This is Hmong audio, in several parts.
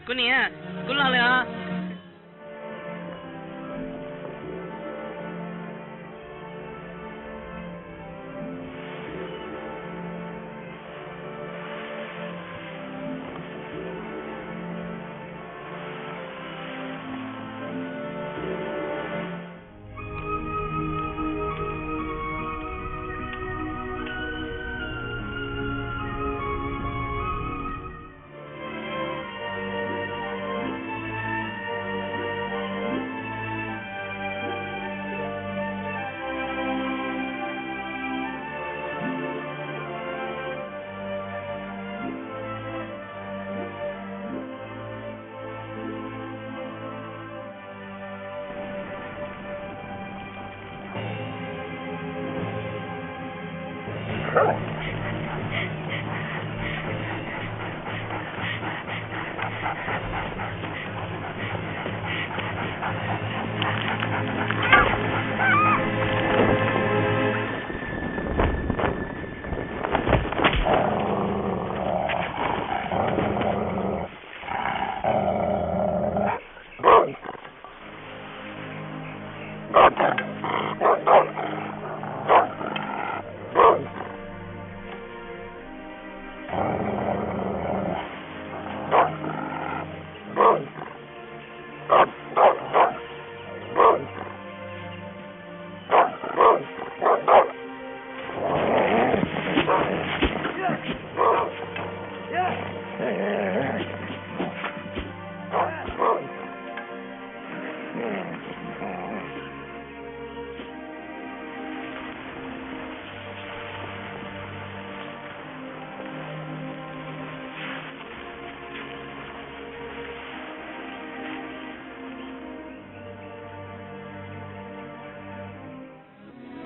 Kuv niam, kuv los lawm os.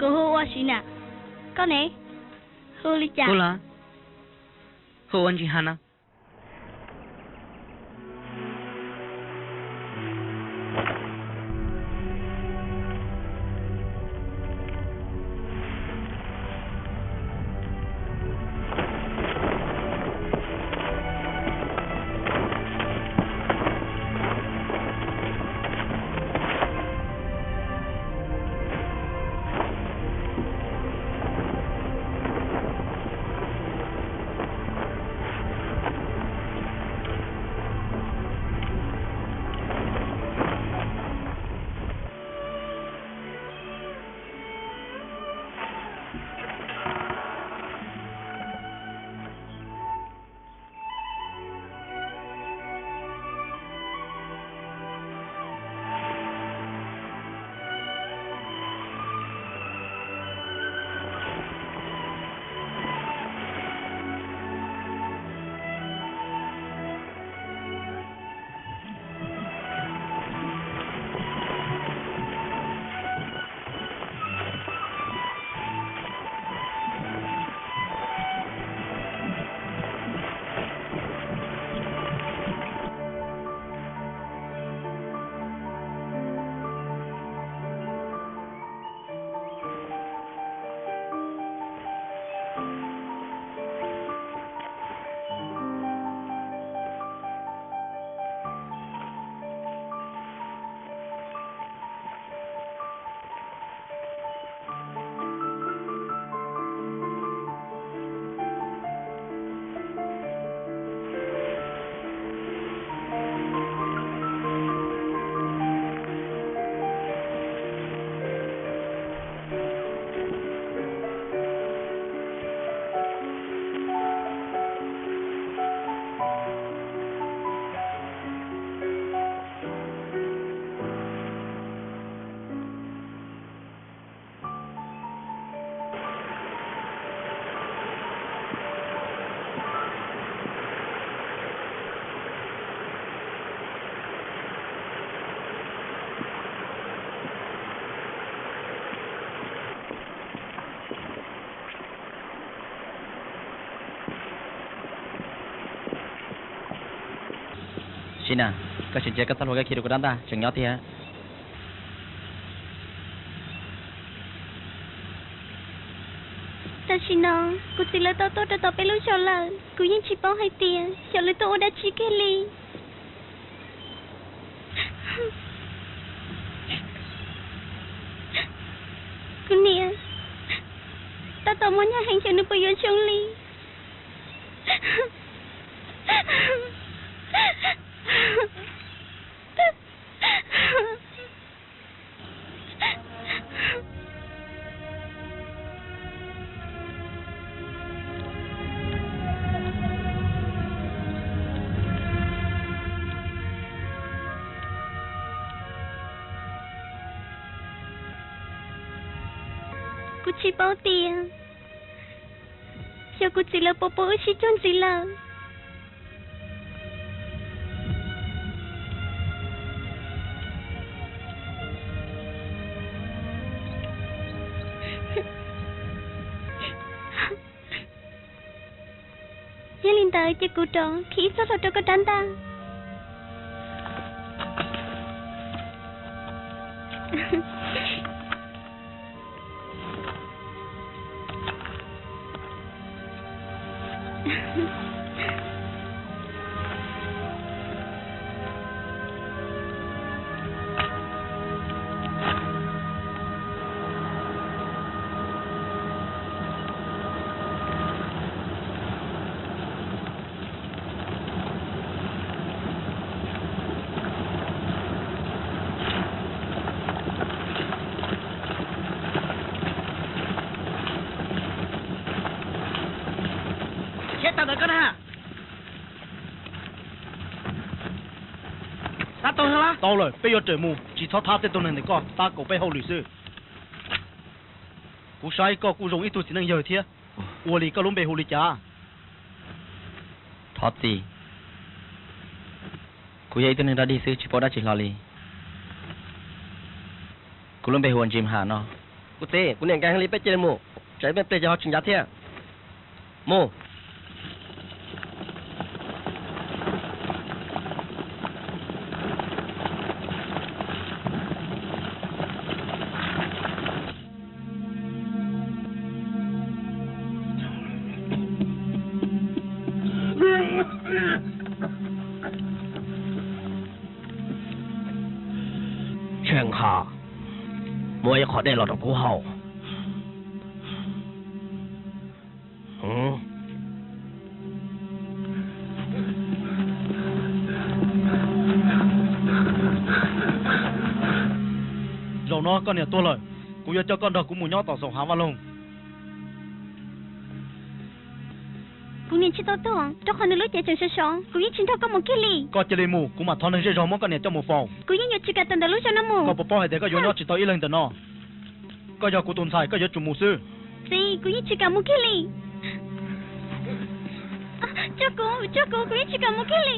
Kuv hu ua Siv na. Koj ne? Hu li cas? Kuv los hu ua Ntsis Has no. Siv na, koj tsis ntsia koj txoj hlua koj khi rau kuv rab ntaj tseem nyob thiab. Tam sim no kuv txiv lawv tau tuaj rau tom peb lub zos lawm, kuv yeej tsis paub hais tias xyov lawv tuaj ua dab tsi kiag li. Tau mob hnyav heev xyov nws puas yuav zoo li. Kuv tsis paub tias xyov kuv txiv lawv puas pub wb sib cuag ntxiv lawm. Yog li ntawd ces kuv rov khi ib txoj hlua rau koj rab ntaj. Tau lawm, peb yuav raws mus, tsis txhob thab tej tug neeg ntawm koj, tab kaum peb hauj lwm xwb. Kuv saib koj kuj zoo ib tug txiv neej yawg thiab. Ua li koj lub npe hu li cas? Thov txim, kuv yog ib tug neeg dog dig xwb tsis paub dab tsi hlo li. Kuv lub npe hu ua Ntsim Ham no. Kuv txiv, kuv niam nkees li, peb cia li mus, tsam ib pliag ces ho tsis ncav thiab. Mus. Tsheej Ham, muab ib qho dej los rau kuv haus. Zaum no koj niam tuag lawm, kuv yuav coj koj nrog kuv mus nyob tom saum hav vaj loog. Kuv niam tsis tau tuag, rau qhov nws lub cev tseem sov sov, kuv yeej tsis nrog koj mus kiag li. Koj cia li mus, kuv mam thov neeg zej zog muab koj niam coj mus faus. Kuv yeej yuav tsis kam tawm ntawm lub zos no mus. Koj puas paub hais tias koj yuav nyob tsis tau ib leeg ntawm no? Koj yog kuv tus ntxhais, koj yuav tsum mus xwb. Txiv, kuv yeej tsis kam mus kiag li. Tso kuv, tso kuv, kuv yeej tsis kam mus kiag li.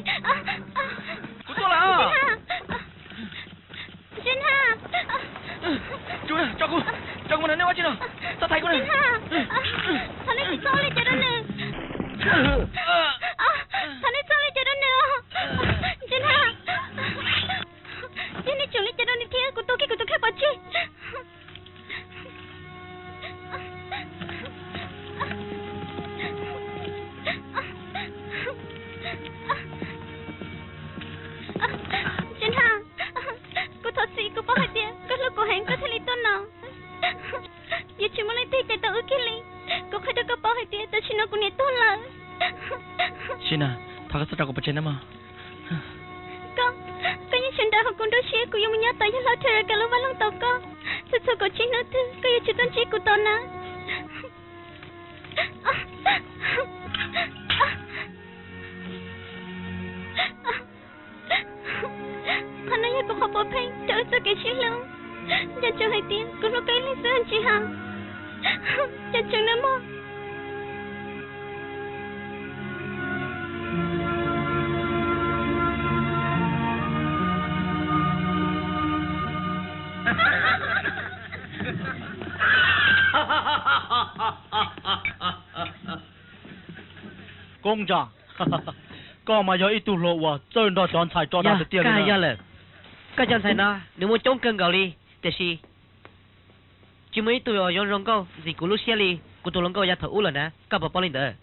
Kuv tuaj lawm. Ntsia na. Tso kuv, tso kuv mus nrog nej ua tsi no. Txhob thaiv kuv na. Thov nej txhob ua li cas rau nws. Thov nej txhob ua li cas rau nws. Ntsia na. Yog nej tseem li cas rau nws thiab, kuv tua kiag kuv tus kheej pov tseg. Ntsia na, kuv thov txim, kuv paub hais tias koj hlub kuv heev koj thiaj li tuaj no. Yuav tsis muaj leej twg cais tau wb kiag li. Kuv qhia rau koj paub hais tias tam sim no kuv niam tuag lawm. Sim na, thov koj txhob tso kuv pov tseg nawb mog. Koj, koj yeej tsum nrog kuv nruab siab, kuv yuav mus nyob tom yawg hlob Thera Kas lub vaj loog tos koj. Txhua txhua kaum tsib hnub twg koj yuav tsum tuaj ntsib kuv tos na. Qhov no yog kuv qhov puav pheej rau wb txoj kev sib hlub. Nco ntsoov hais tias kuv hlub koj ib leeg xwb Ntsis Has. Nco ntsoov nawb mog. Koob Ntsa, koj mas yog ib tug hluas uas txawj nrog cov ntxhais tso dag tiag tiag li. Yog lawm, koj cov ntxhais no nws muaj coob kawg nkaus li, tiam sis tsis muaj ib tug uas yuav zoo nkauj ntxim kuv lub siab li kuv tus hluas nkauj yav thaum ub lawm na, koj puas paub li ntawd?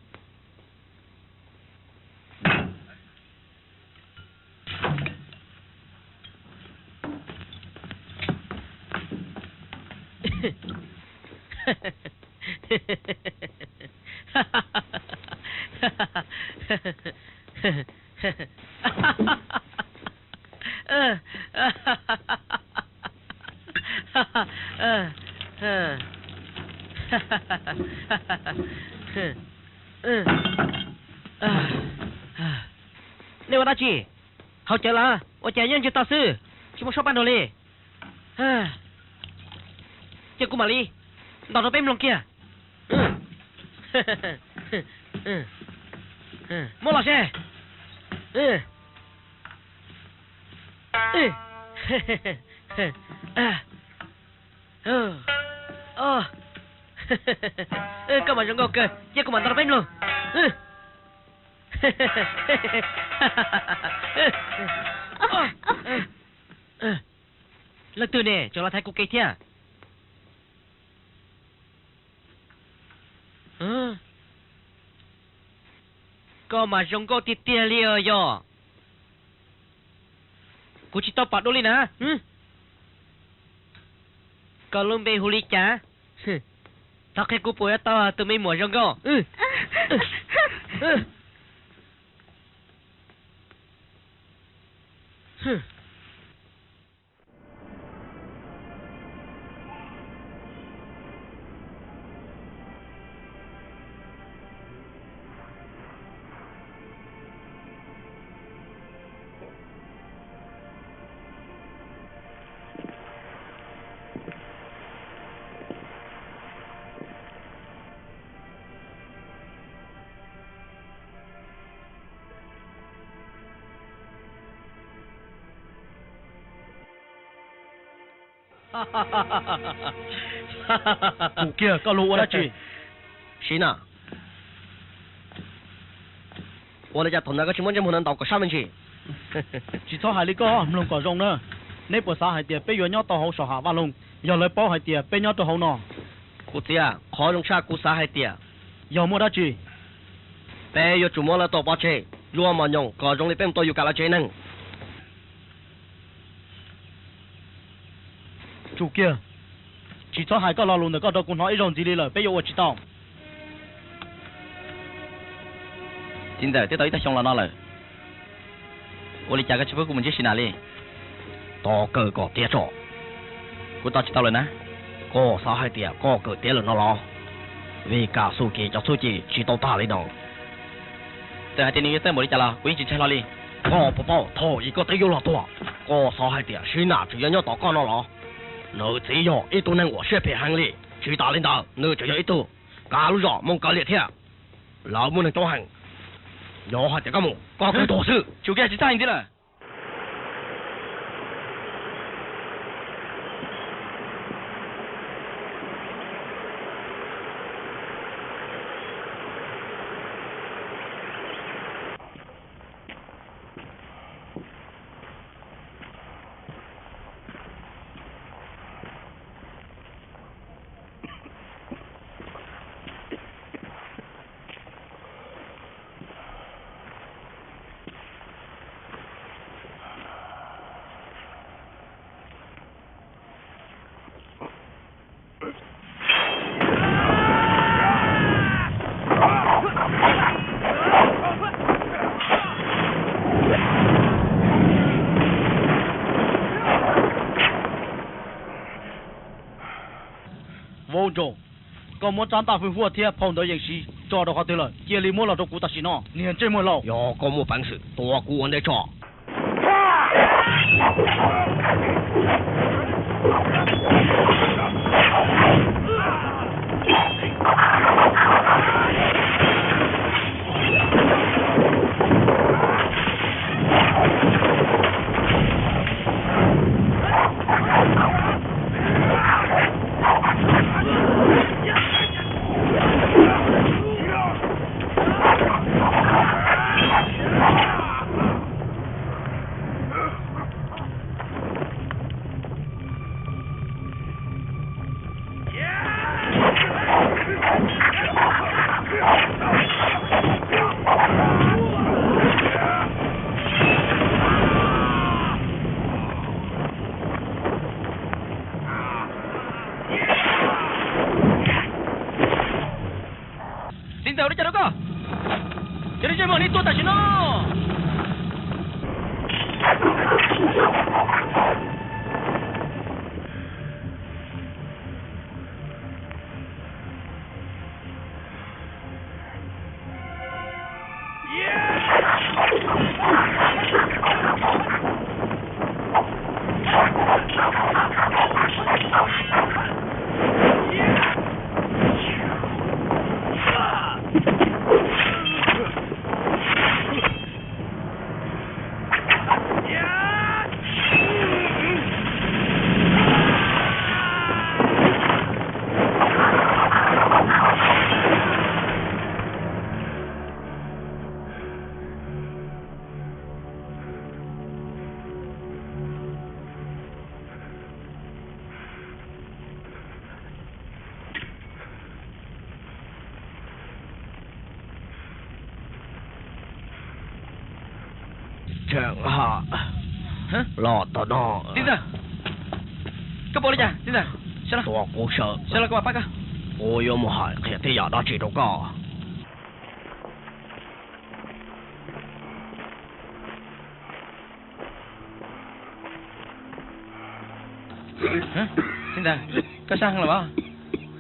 Nej ua dab tsi? Haus cawv lawm, ua cas nyob ntsia tau xwb, tsis muaj suab paj nrug li. Cia kuv mam li ntaus rau peb mloog kiag. Muab los seb. Koj mas zoo nkauj kawg, cia kuv mam ntaus rau peb mloog. Leej twg ne tseem los thaiv kuv kev thiab? Koj mas zoo nkauj tiag tiag li os yog. Kuv tsis tau pom dua li na. Koj lub npe hu li cas? Thov qhia kuv puas yuav tau tus me muam zoo nkauj. Mus kiag, koj lug ua dab tsi? Siv na, ua li cas thaum ntawd koj tsis muab ntsej muag ntawd ntaus kom sab me ntsis? Tsis txhob hais li koj, mloog kom zoo na. Neb puas xav hais tias peb yuav nyob tau hauv saum hav vaj loog yog lawv paub hais tias peb nyob rau hauv no? Kuv txiv, qhov zoo tshaj kuv xav hais tias yog muaj dab tsi, peb yuav tsum muab lawv tua pov tseg, yuav mos nyoos kom zoo li peb mus tua yus kam lawv tsev neeg. Tsum kiag, tsis txhob hais koj lo lus ntawm koj rau kuv hnov ib zaug ntxiv li lawm, peb yuav ua tsis tau. Txiv ntxawm, twb tau ib tag xyoo los no lawm, ua li cas koj tsis pub kuv mus ntsib Siv Nam li? Tos kawg kom tiav tso. Kuv tos tsis tau lawm na. Koj xav hais tias koj kawm tiav lawm no los? Vim Kam Xus Kis cov txuj ci tsis tau tag li no. Txawm hais tias nws yuav txawj npaum li cas los kuv yeej tsis ntshai hlo li. Koj puas paub thaum ub koj twb yuav los tuag, koj xav hais tias Siv Nam tseem yuav nyob tos koj no los? Nws txiv yog ib tug neeg uas siab phem heev li, tsis tas li ntawd nws tseem yog ib tug kav lub zos Moo Kav Liam thiab. Lawv muaj neeg coob heev, yog hais tias koj mus koj kuj tuag xwb. Tsum kiag, tsis txhob hais ntxiv lawm. Vauv Nraug, koj muab rab ntaj fwj huaj thiab phau ntawv yees siv tso rau qhov twg lawm? Cia li muab los rau kuv tam sim no, niag ntsej muag laus. Yog koj muaj peev xwm tua kuv ua ntej tso. Ua li cas rau koj? Cov neeg ntsej muag, nej tuag tam sim no! Tseem Haj, los tau no. Txiv ntxawm, koj pom li cas txiv ntxawm? Tua kuv sawv, sawv los kuv mam pab koj. Kuv yuav mus hais qhia tej yam dab tsi rau koj. Txiv ntxawm, koj sab heev los as?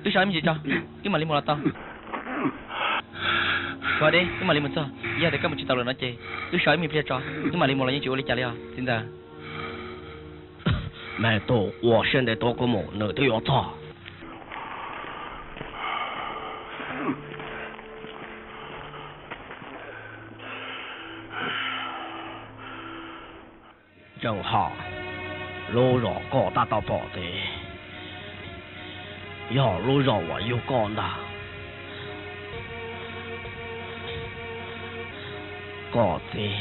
Wb so ib me ntsis tso, wb mam li mus los tau. Ua deb, wb mam li mus txog, yog tias koj mus tsis tau lawm no ces wb so ib me pliag tso, wb mam li mus los yeej tsis ua li cas li os txiv ntxawm. Me tub, ua siab ntev tuav kuv mus, nws twb yuav txog. Tseem Haj, lub zos koj tab tom pom ces yog lub zos uas yug koj ntag. Koj txiv,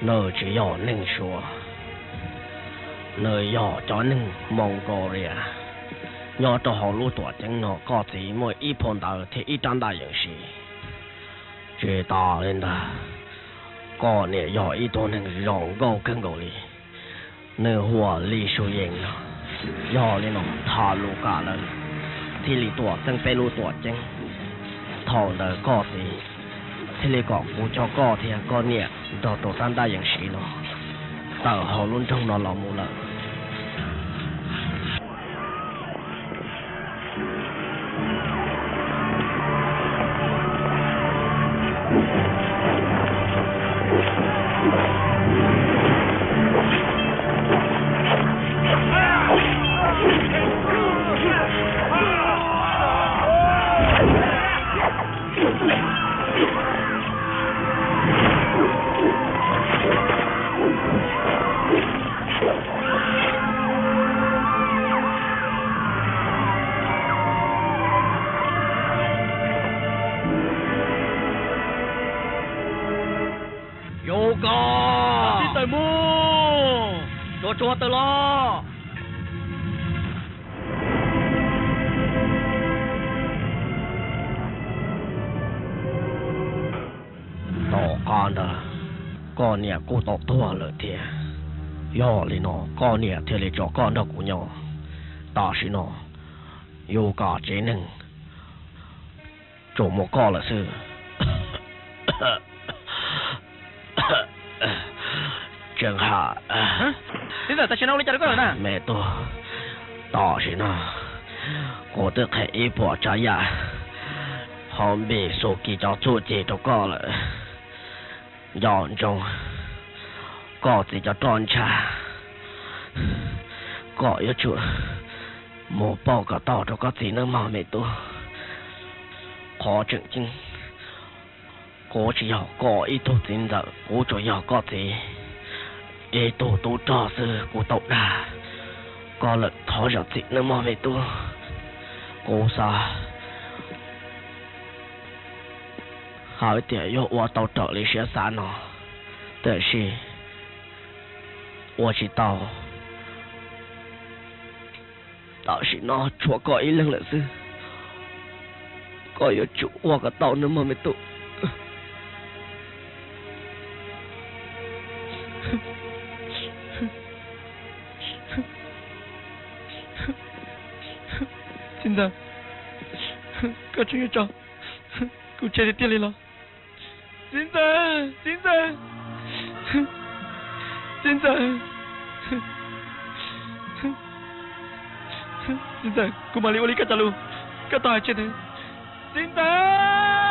nws tsis yog neeg Suav, nws yog cov neeg Mongolia. Nyob rau hauv lub tuam ceeb no koj txiv muaj ib phau ntawv thiab ib rab ntaj yees siv. Tsis tas li ntawd, koj niam yog ib tug neeg zoo nkauj kawg nkaus li, nws hu ua Li Su Yees no. Yog li no Tha Lu Kas lawv thiaj li tuaj txeeb peb lub tuam ceeb. Thaum ntawd koj txiv thiaj li kom kuv coj koj thiab koj niam nrog tus rab ntaj yees siv no tawm hauv lub nroog no los mus lawm. Yus Kas, tib tawm mus, tsuav tsuav tawm los. Tom qab ntawd, koj niam kuj tau tuag lawm thiab. Yog li no koj niam thiaj li tso koj nrog kuv nyob. Tam sim no Yus Kas tsev neeg tsuas muaj koj lawm xwb. Tseem Haj, txiv ntxawm, tam sim no ua li cas rau koj lawm na? Me tub, tam sim no kuv twb qhia ib puas tsav yam hauv Npis Xus Kis cov txuj ci rau koj lawm. Nco ntsoov koj txiv cov roj ntsha, koj yuav tsum mus pauj kom tau rau koj txiv nawb mog me tub. Qhov tseem ceeb, kuv tsis yog koj ib tug txiv ntxawm, kuv tsuas yog koj txiv ib tug tub rog xwb kuv tau dag koj lawm, thov zam txim nawb mog me tub. Kuv xav hais tias yuav ua tau raws li siab xav no, tiam sis ua tsis tau. Tam sim no tshuav koj ib leeg lawm xwb, koj yuav tsum ua kom tau nawb mog me tub. Txiv ntxawm, koj tseem yuav tso Kuv tseg tiag tiag li los? Txiv ntxawm, txiv ntxawm, txiv ntxawm, txiv ntxawm, kuv mam li ua li koj cov lus, koj tau hais tseg ntawd, txiv ntxawm.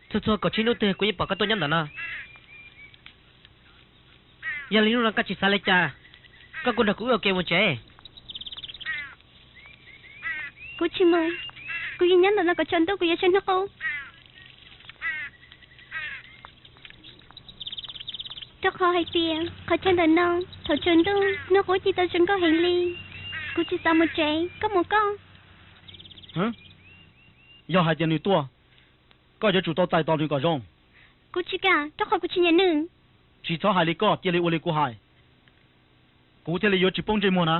Txhua txhua kaum tsib hnub twg kuv yeej pom koj tuaj nyob ntawm no. Yog li hnub no koj tsis xav li cas, koj kuj nrog kuv ua ke mus tsev. Kuv tsis mus, kuv yuav nyob ntawm no kom tsaus ntuj kuv yuav sawv hnub qub. Rau qhov hais tias qhov chaw ntawm no thaum tsaus ntuj hnub qub ci tau zoo nkauj heev li. Kuv tsis xav mus tsev, koj mus koj. Yog hais tias nws tuaj, koj yuav tsum tau txais tos nws kom zoo. Kuv tsis kam, rau qhov kuv tsis nyiam nws. Tsis txhob hais li koj, cia li ua li kuv hais, kuv thiaj li yuav tsis poob ntsej muag na.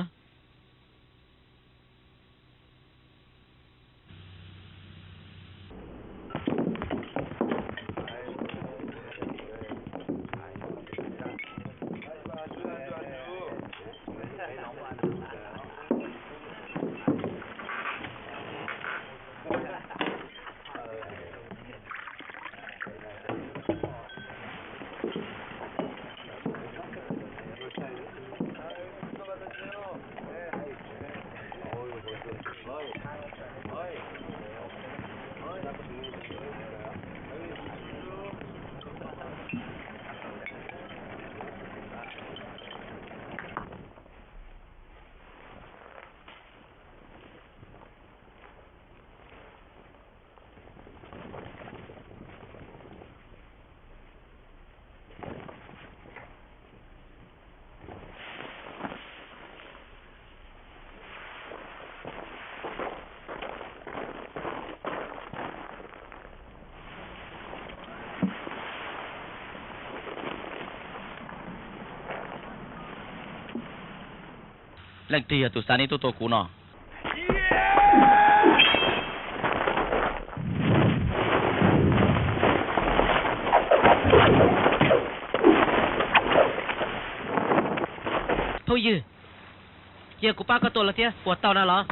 Leej twg yog tus xa nej tuaj tua kuv no? Phooj ywg, cia kuv pab koj tua lawv thiab puas tau na los?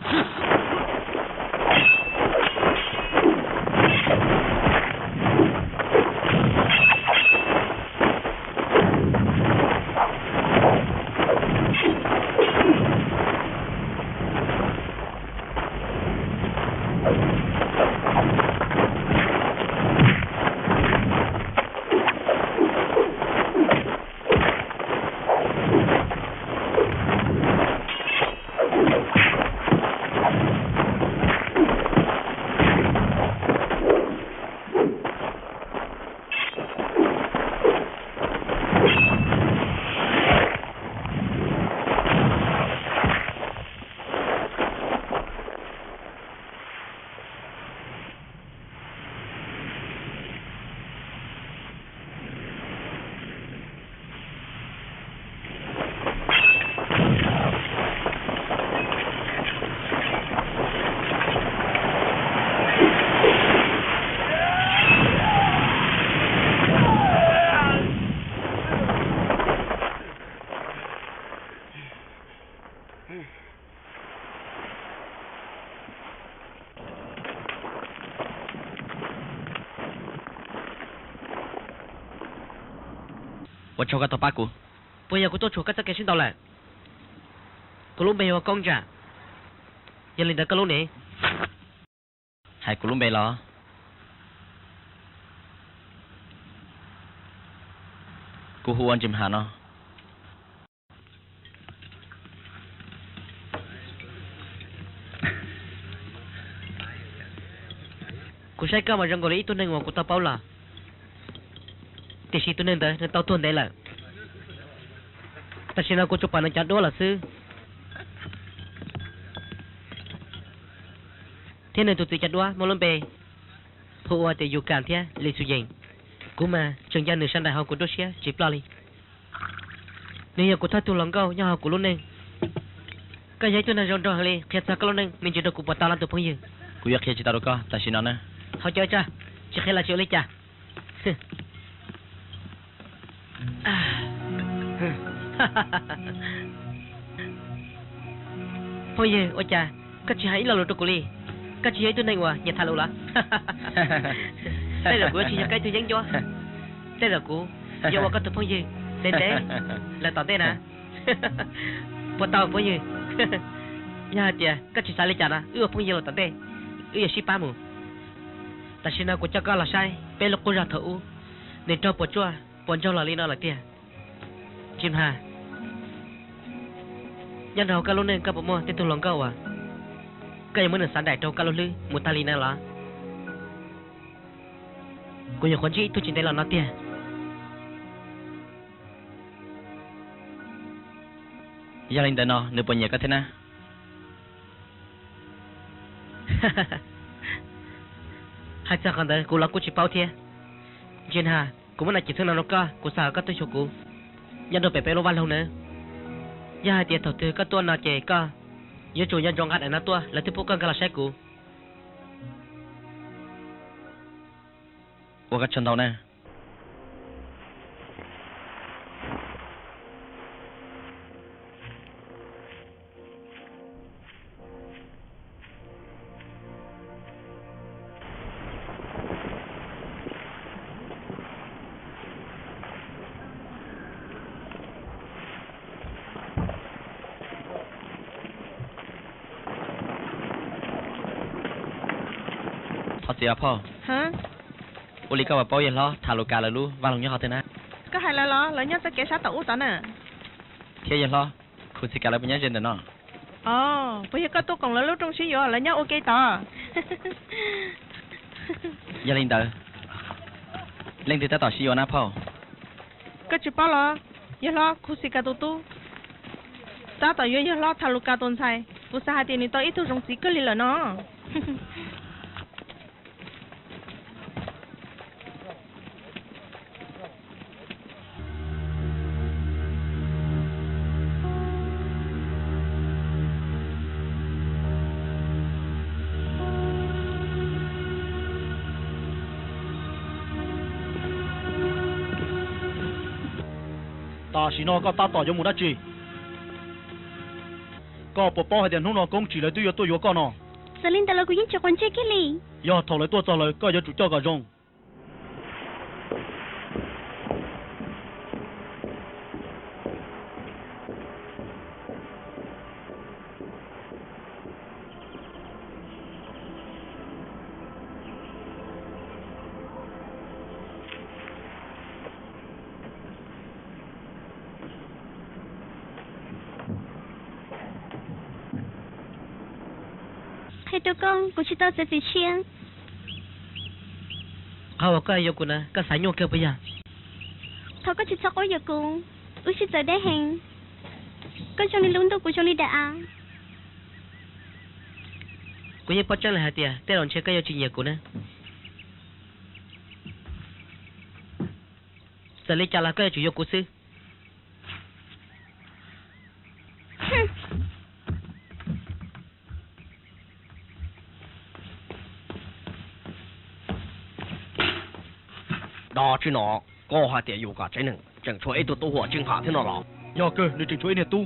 Ua tsaug koj tau pab kuv. Puas yog kuv tuaj tshuam koj txoj kev sib ntaus lawm? Kuv lub npe hu ua Koob Ntsa. Yog li ntawd koj lub ne? Hais kuv lub npe los? Kuv hu ua Ntsis Mham no. Kuv saib koj mas zoo nkaus li ib tug neeg uas kuv tau paub los, tiam sis tus neeg ntawd nws tau tuag ntev lawm. Tam sim no kuv tsuas pom nws cov duab los xwb, thiab nws tus txiv cov duab muaj lub npe hu ua tias Yus Kas thiab Lis Xus Yees. Kuv mas tseem nco nws sawv daws hauv kuv nruab siab tsis ploj li. Nws yog kuv thawj tug hluas nkauj nyob hauv kuv lub neej. Koj yog ib tug neeg zoo nraug heev li, qhia txog koj lub neej me ntsis rau kuv puas tau no tus phooj ywg? Kuv yuav qhia tsis tau rau koj tam sim no na. Haus cawv tso, tsis qhia los tsis ua li cas. Phooj ywg, ua cas koj tsis hais ib lo lus rau kuv li? Koj tsis yog ib tug neeg uas nyiam tham lus los? Tej zaum kuv yuav tsis yog koj ib tug yeeb ncuab. Tej zaum kuv yuav ua koj tus phooj ywg ntev ntev lawm tom ntej na. Puas tau phooj ywg? Yog hais tias koj tsis xav li cas no, wb ua phooj ywg lawm tom ntej, wb yuav sib pab mus. Tam sim no kuv coj koj los saib peb lub qub zog thaum ub, nws raug puas tsuaj puas ntsaug los li no lawm tiag. Tsis Mhas, nyob rau hauv koj lub neej koj puas muaj tej tug hluas nkauj uas koj yuav muab nws xav nraim rau koj lub hlwb mus tag li na los? Kuv nyuam qhuav ntsib ib tug tsis ntev los no tiag. Yog li ntawd no nws puas nyiam koj thiab na? Hais txog qhov ntawd kuv los kuj tsis paub thiab. Ntsia na, kuv muab daim cim txheej no rau koj, kuv xav kom koj tuaj xyuas kuv nyob rau pem peb lub vaj loog nawb. Yog hais tias thaum twg koj tuaj no ces koj yuav tsum nco ntsoov nqa daim no tuaj, lawv twb pub koj nkag los saib kuv. Ua koj tsaug ntau na. Thov txim os phauj. Ua li koj puas paub yawg hlob Tha Lu Kas lawv lub vaj loog nyob qhov twg na? Koj hais lawv los? Lawv nyob txoj kev sab tom ub tod na. Thiab yawg hlob Khu Xis Kas lawv puas nyob ze ntawm no? Os, puas yog koj tuaj koom lawv lub rooj sib yuav, lawv nyob ua ke tod. Yog li ntawd, leej twg tab tom sib yuav na phauj? Koj tsis paub los? Yawg hlob Khu Xis Kas tus tub tab tom yuav yawg hlob Tha Lu Kas tus ntxhais. Kuv xav hais tias nws tau ib tug zoo txiv kawg li lawm no. Tam sim no koj tab tom yuav mus dab tsi? Koj puas paub hais tias hnub no Koob Tsim lawv twb yuav tuaj yuav koj no? Txawm li ntawd los kuv yeej tsis quav ntsej kiag li. Yog thaum lawv tuaj txog lawm koj yuav tsum coj kom zoo. Qhia rau koj, kuv tsis tau txiav txim siab. Qhov uas koj yuav kuv na, koj xav nyuaj kawg puas yog? Thov koj tsis txhob quab yuam kuv, wb sib txawv deb heev. Koj zoo li lub ntuj, kuv zoo li daim av. Kuv yeej paub tseeb lawm hais tias tej zaum ntshe koj yuav tsis nyiam kuv na. Txawm li cas los koj yuav tsum yuav kuv xwb. Dab tsi no, koj hais tias yus kam tsev neeg tseem tshuav ib tug tub huam Tsheej Pham thiab no los? Yog kawg, nws tseem tshuav ib niag tub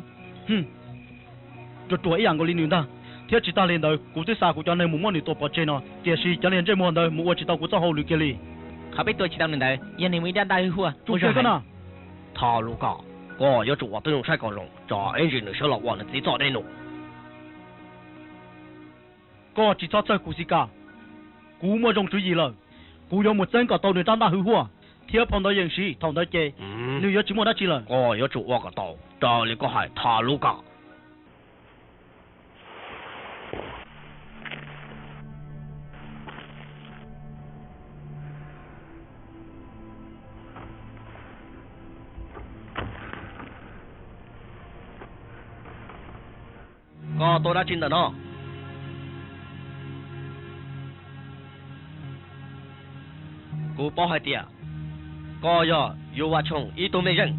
ruam ruam ib yam nkaus li nws ntag. Thiab tsis tas li ntawd, kuv twb xa kuv cov neeg mus muab nws tua pov tseg no, tiam sis cov niag ntsej muag ntawd mus ua tsis tau kuv txoj hauj lwm kiag li. Qhov peb tua tsis tau nws ntawd yog nws mus ib rab daj hwj huaj. Tso koj na. Tha Lub Kaj, koj yuav tsum ua tib zoo saib kom zoo, tsam ib ntsis nws sawv los ua nws txiv txoj dej num. Koj tsis txhob txhawj Khu Xis Kas, kuv muaj zoo tswv yim lawm. Kuv yuav mus txeeb kom tau nws rab ntaj hwj huaj thiab phau ntawv yees siv, thaum ntawd ces nws yuav tsis muaj dab tsi lawm. Koj yuav tsum ua kom tau raws li koj hais Tha Lub Kaj. Koj tua dab tsi ntawm no? Kuv paub hais tias Koj yog yus Vam Tshoom ib tug mej zeej.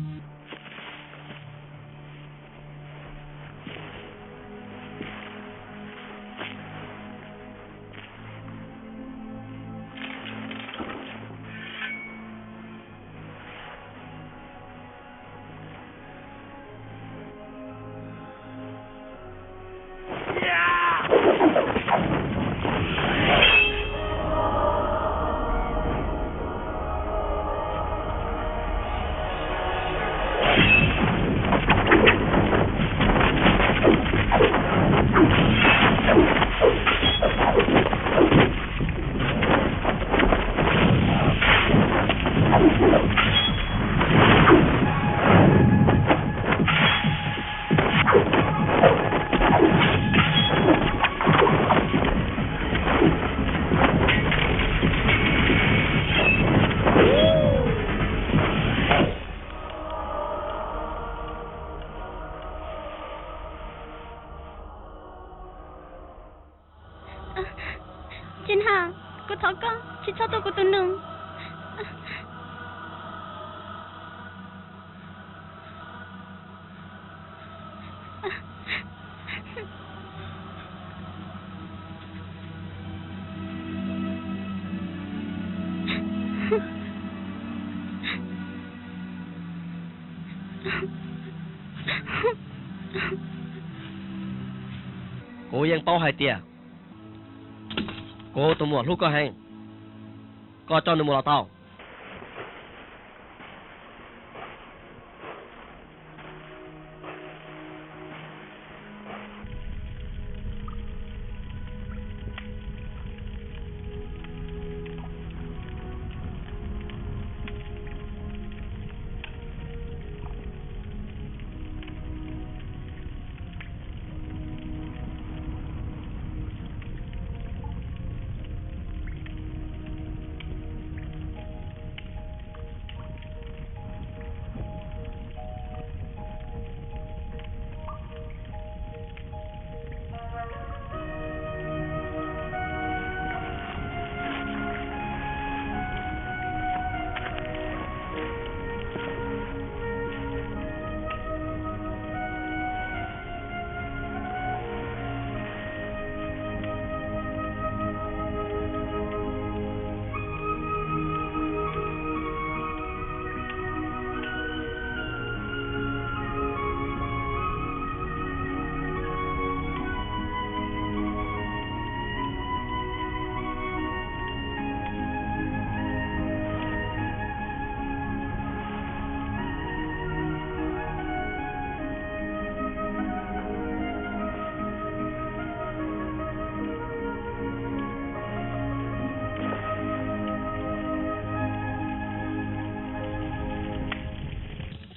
Tsis Nag, kuv thov koj tsis txhob tua kuv tus nus. Kuv yeej paub hais tias kuv tus muam hlub koj heev, koj coj nws mus los tau.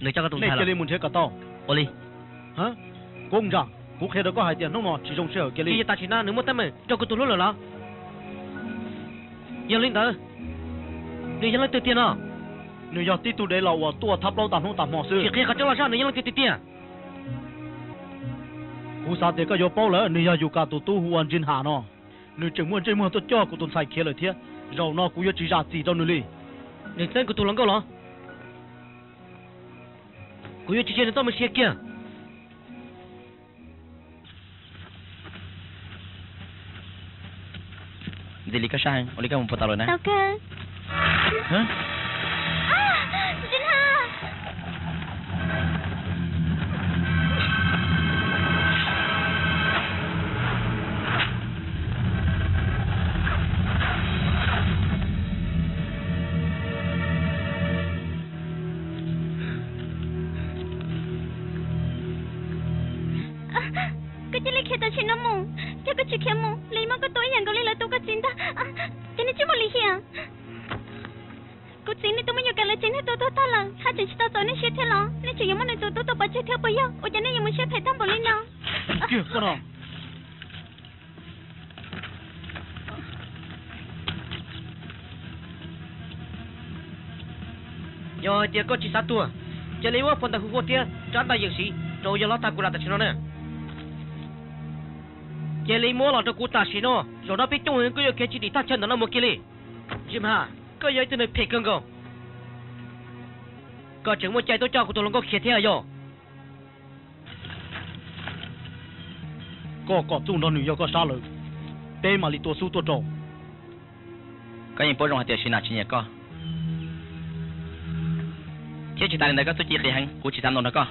Nws coj koj tus ntxhais los? Cia li mus nrhiav kom tau. Ua li. Koob Ntsa, kuv qhia rau koj hais tias hnub no tsis zoo sij hawm kiag li. Tsis yog tam sim no nws muaj teeb meem rau kuv tus hlub lawm los? Yog li ntawd, nws yog leej twg tiag no? Nws yog tib tug dev laus uas tuaj thab plaub tag hnub tag hmo xwb. Sim qhia qhov tseeb los saib nws yog leej twg tiag tiag. Kuv xav tias koj yuav paub lawm, nws yog Yus Kas tus tub hu ua Ntsis Ham no. Nws tseem muaj ntsej muag tuaj coj kuv tus ntxhais khiav lawm thiab. Zaum no kuv yuav tsis zam txim rau nws li. Nws txeeb kuv tus hluas nkauj los? Kuv yuav tsis cia nws txoj me sia kiag. Ntxim li koj sab heev, ua li koj mus puas tau lawm na? Koj cia li khiav tam sim no mus, yog koj tsis khiav mus, lawv yuav muab koj tua ib yam nkaus li lawv tua koj txiv ntag. Ces nej tsis muaj lim hiam. Kuv txiv nws tus me nyuam Kas Lawv tsev neeg tua tuag tag lawm, haj tseem tsis tau txaus nej siab thiab los? Nej tseem yuav muab nws tus tub tua pov tseg thiab puas yog? Ua cas nej yuav mus siab phem tag npaum li no? Yog hais tias koj tsis xav tuag, cia li muab phau ntawv hu ua thiab rab ntaj yees siv rau yawg hlob tag kuv lam tam sim no na. Cia li muab los rau kuv tam sim no, zaum no peb coob heev, koj yuav khiav tsis dim thaj chaw ntawm no mus kiag li. Ntsis Mas, koj yog ib tug neeg phem kawg nkaus. Koj tseem muaj cai tuaj coj kuv tus hluas nkauj khiav thiab yog? Koj kom Txuj nrog nws yog koj sab lawm, peb mam li tua xub tuaj rau. Koj yeej paub zoo hais tias Sim Nam tsis nyiam koj, thiab tsis tas li ntawd koj txuj ci qis heev, kuv tsis xav ntaus nrog koj.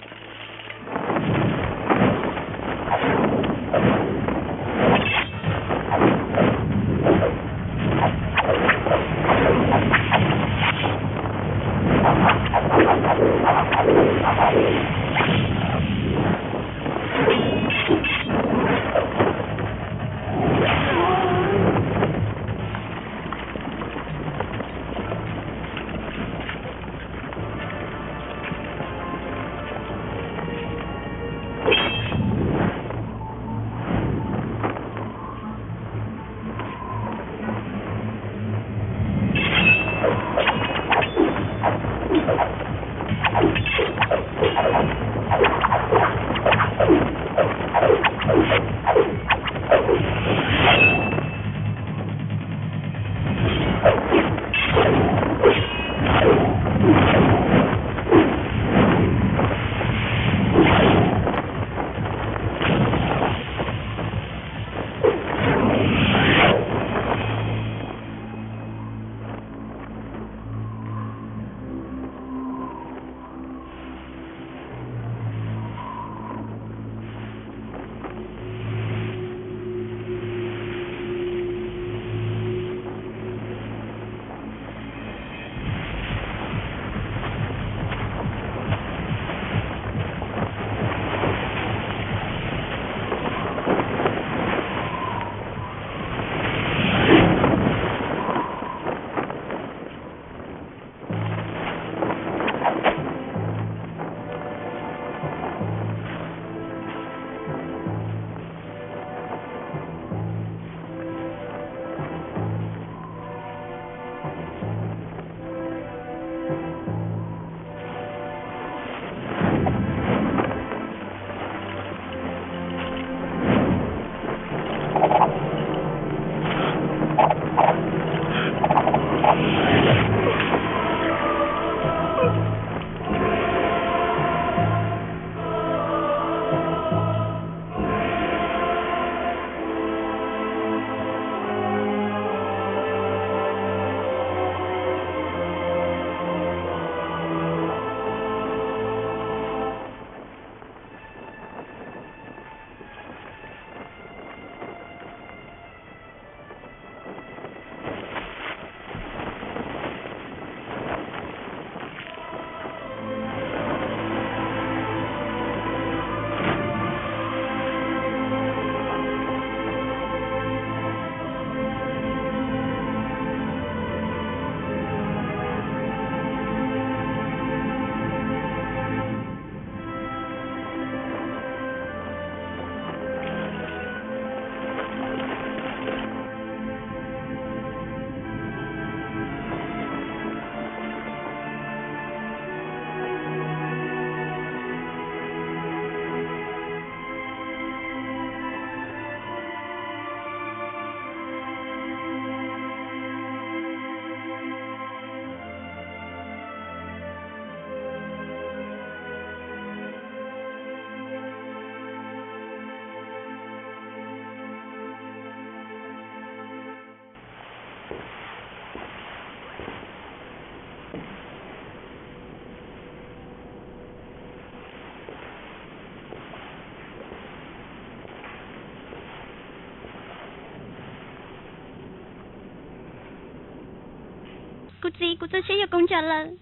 Kuv txiv, kuv txoj sia yog Kaus Ntsa lawm.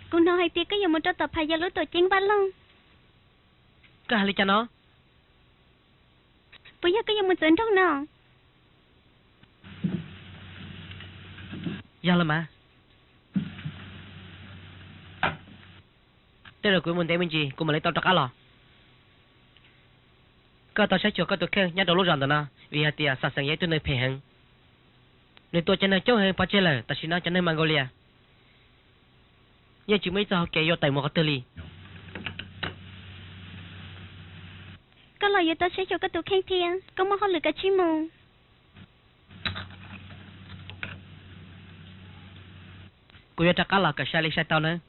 Kuv hnov hais tias koj yuav mus rau tom Phas Yau lub tuam ceeb vaj loog. Koj hais li cas no? Puas yog koj yuav mus txawv nroog no? Yog los mas. Tej zaum kuv mus ntev me ntsis kuv mam li tau rov qab los. Koj tau saib xyuas koj tus kheej nyob rau lub zos ntawm no, vim hais tias Xam Xeem yog ib tug neeg phem heev. Nws tua cov neeg coob heev pov tseg lawm, tam sim no cov neeg Mas Nkaus Lias yeej tsis muaj ib txoj hau kev yuav tawm mus qhov twg li. Koj los yuav tau saib xyuas koj tus kheej thiab, koj muaj hauj lwm kav tsij mus. Kuv yuav rov qab los kom sai li sai tau nawb.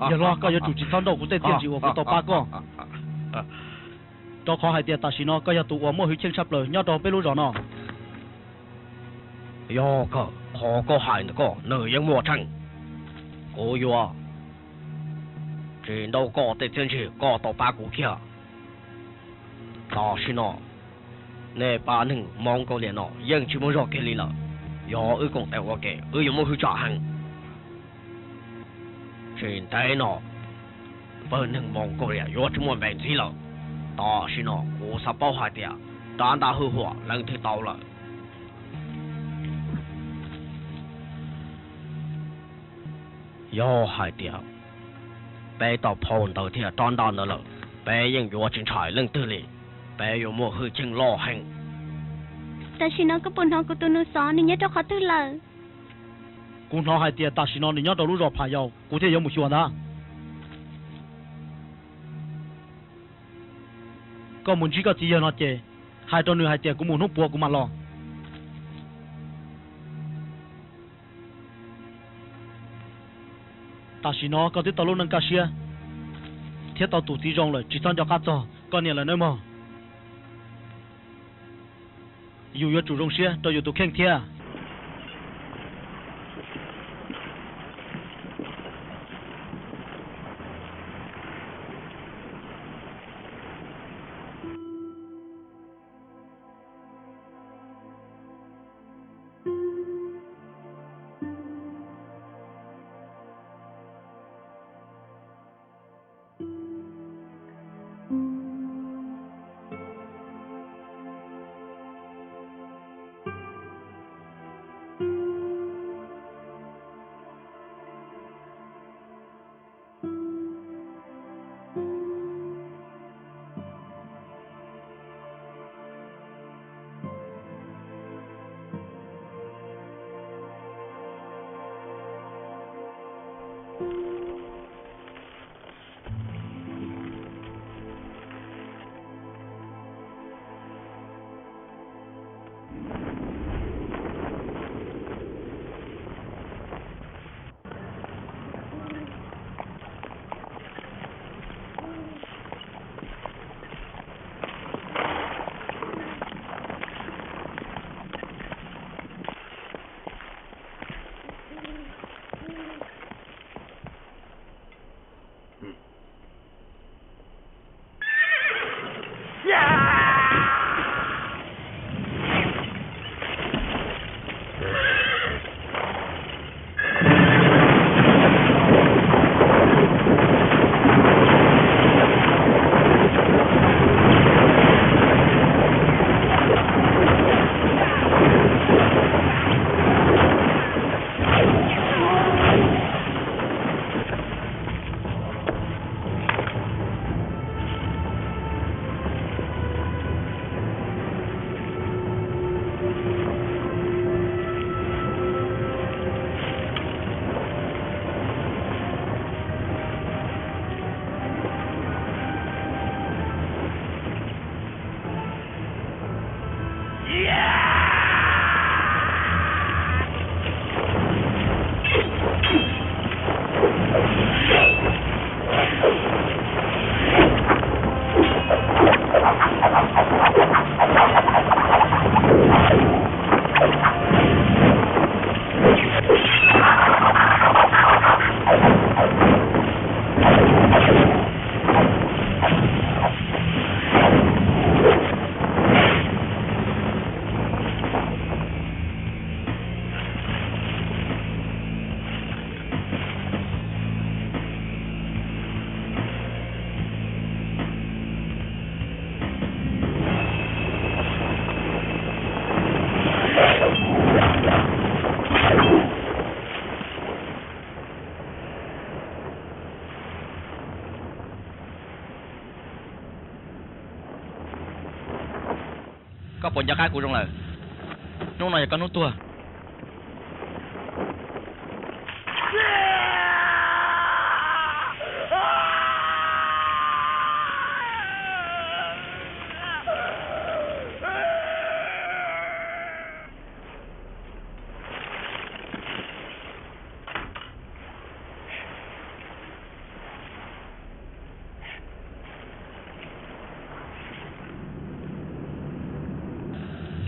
Yawg hlob, koj yuav tsum tsis txhob nrauj kuv tej tiaj ntsim uas kuv tau pab koj, rau qhov hais tias tam sim no koj yog tus uas muaj hwj chim tshaj plaws nyob rau peb lub zos no. Yog kawg, qhov koj hais ntawm koj nws yeej muaj tseeb. Kuv yuav tsis nrauj koj tej txiaj ntsig koj tau pab kuv kiag. Tam sim no nej pab neeg Hmoob Kaus Liam no yeej tsis muaj zog kiag li lawm. Yog wb koom tes ua ke wb yuav muaj hwj chim heev. Tsis ntev no pawg neeg Hmoob Kaus Liam yuav tsis muaj npe ntxiv lawm. Tam sim no kuv xav paub hais tias rab ntaj hwj huam leej twg tau lawm. Yog hais tias peb tau phau ntawv thiab rab ntaj ntawd lawm, peb yeej yuav tsis ntshai leej twg li. Peb yuav muaj hwj chim loj heev. Tam sim no koj puas hnov kuv tus nus xov nws nyob rau qhov twg lawm? Kuv hnov hais tias tam sim no nws nyob rau lub zos Phas Yau, kuv thiaj yuav mus xyuas ntag. Koj mus ntsib koj txiv yawg no ces hais rau nws hais tias kuv mus hnub puav kuv mam los. Tam sim no koj twb tau lub neej kaj siab thiab tau tus txiv zoo lawm, tsis txhob nco qab txog koj niam lawm nawb mog. Yus yuav tsum zoo siab rau yus tus kheej thiab. Koj puas nco qab kuv zoo lawm? Hnub no yog koj hnub tuag.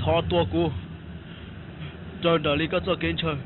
Thov tua kuv raws nraim li koj txoj kev ntshaw.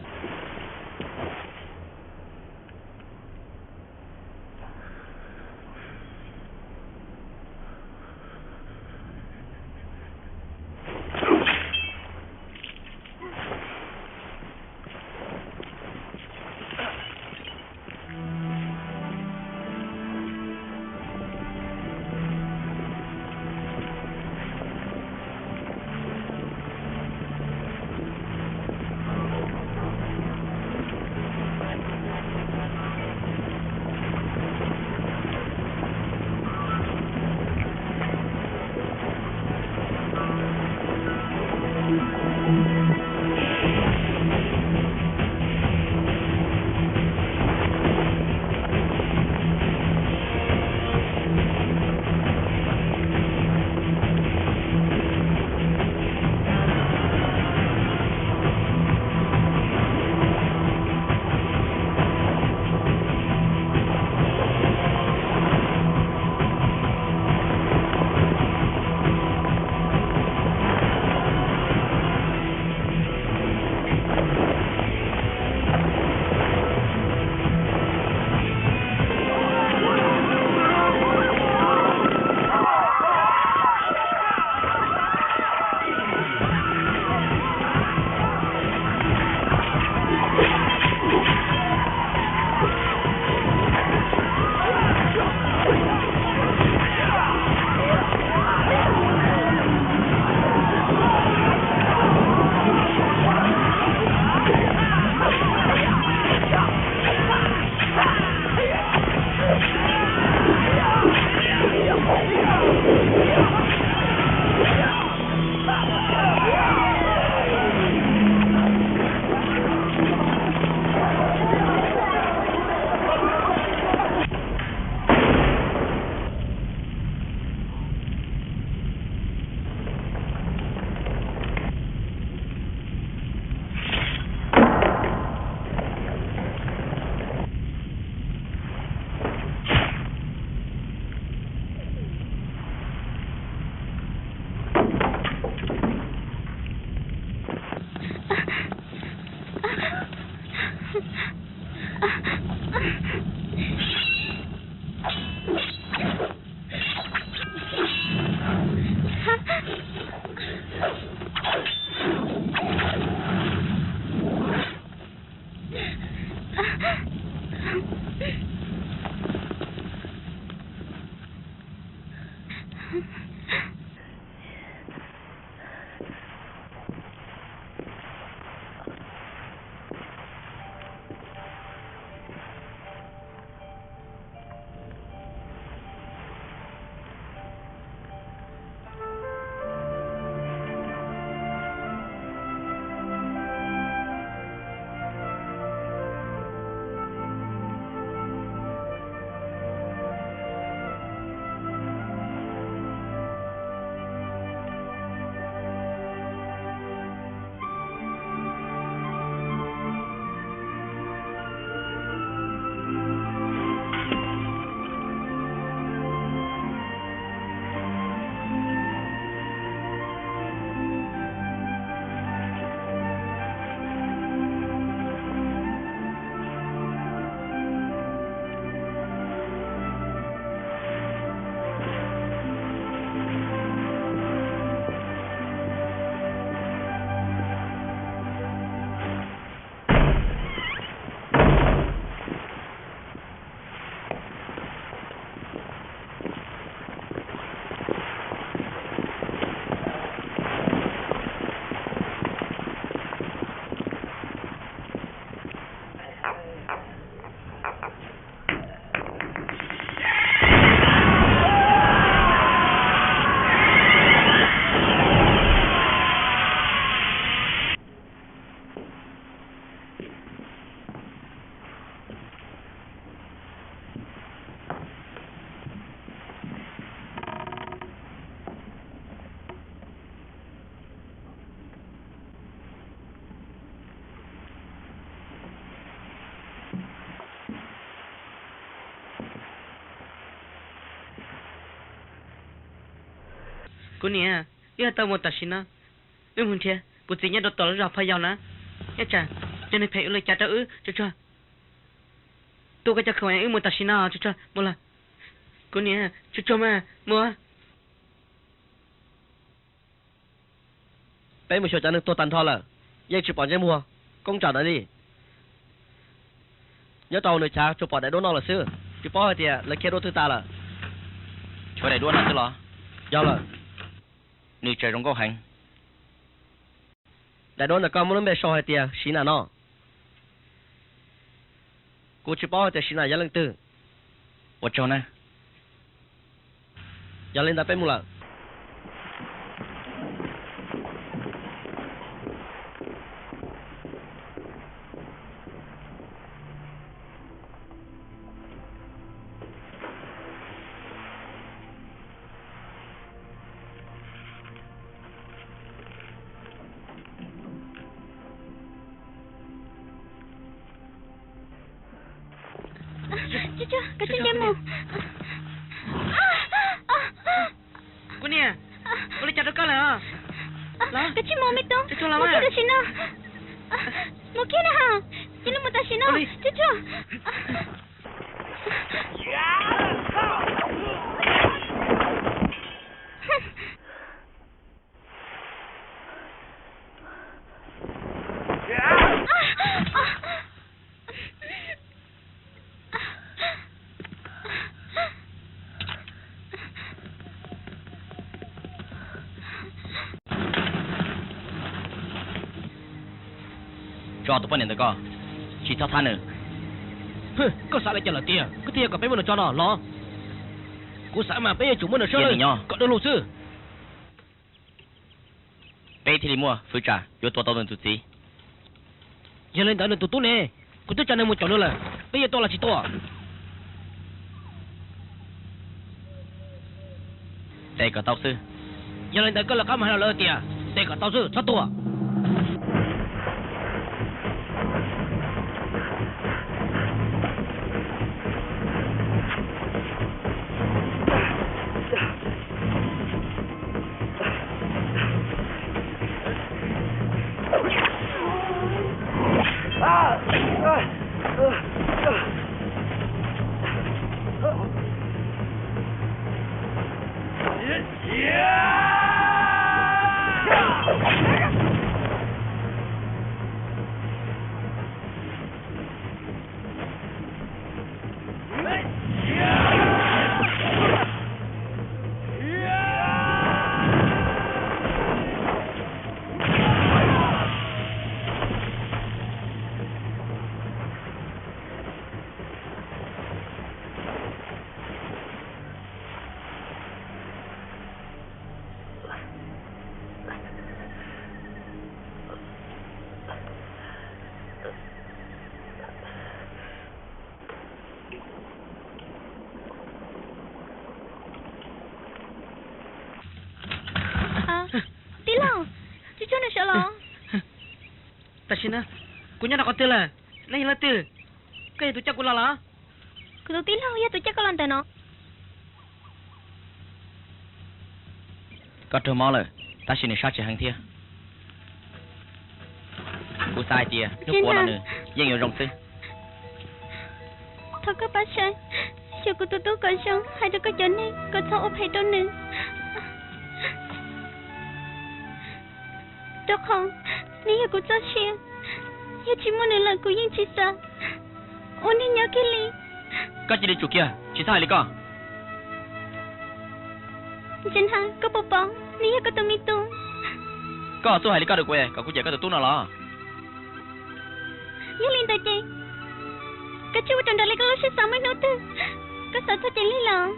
Kuv niam, wb yuav tau mus tam sim no. Wb mus nrhiav kuv txiv nyob rau tom lub zos Phaj Yaus na. Nyob tsam cov neeg phem ua li cas rau wb, tsuag tsuag. Tuaj koj cov khaws wb mus tam sim no, tsuag tsuag mus lawm. Kuv niam, tsuag tsuag mas mus. Peb mus xyuas cov neeg tuag tag nrho lawm, yeej tsis pom ntsej muag koob tsam ntawd li. Nyob rau nws chav tsuas pom daim duab no lawm xwb, tsis paub hais tias lawv khiav dua twg tas lawm. Tshuav daim duab no xwb los? Yog lawm. Nws tseem zoo nkauj heev. Daim duab ntawm koj muaj lub npe sau hais tias Siv Nam no. Kuv tsis paub hais tias Siv Nam yog leej twg. Ua tsaug na. Yog li ntawd peb mus lawm. Kuv niam, ua li cas rau koj lawm? Koj tsis mus me tub, mus kiag tam sim no. Mus kiag na ha, cia li mus tam sim no, tsuag tsuag. Tso tus poj niam ntawd ko, tsis txhob thab nws. Koj xav li cas lawm tiag, koj thiaj yog kom peb muab nws tso no los? Kuv xav mas peb yuav tsum muab nws sawv kom dua lug xwb. Peb thiaj li muaj hwv tsam yuav tua tau nws tus txiv. Yog li ntawd nws tus tub ne, kuv twb tsa nws mus caum nws lawm, peb yuav tua los tsis tua? Tes kom tau xwb. Yog li ntawd koj lawv qab mus hais rau lawv tias tes kom tau xwb, txhob tua. Tij laug, tsuag tsuag nws sawv los. Tam sim no kuv nyob rau qhov twg lawm? Nej yog leej twg? Koj yog tus coj kuv los los? Kuv tus tij laug yog tus coj koj los ntawm no. Koj raug mob lawm, tab sis nws sab tsis heev thiab. Kuv xav hais tias hnub puav los nws yeej yuav zoo xwb. Thov koj pab saib xyuas kuv tus tub kom zoo, hais rau koj cov neeg kom txhob ua phem rau nws. Rau qhov nws yog kuv txoj sia, yog tsis muaj nws lawm kuv yeej tsis xav ua neej nyob kiag li. Koj cia li tsum kiag, tsis txhob hais li koj. Ntsia na, koj puas pom nws yog koj tus me tub? Koj txuj hais li koj rau kuv kom kuv cawm koj tus tub no los? Yog li ntawd ces koj tsis ua rau nraim li koj lub siab xav muaj ib hnub twg koj xav txog ces li los.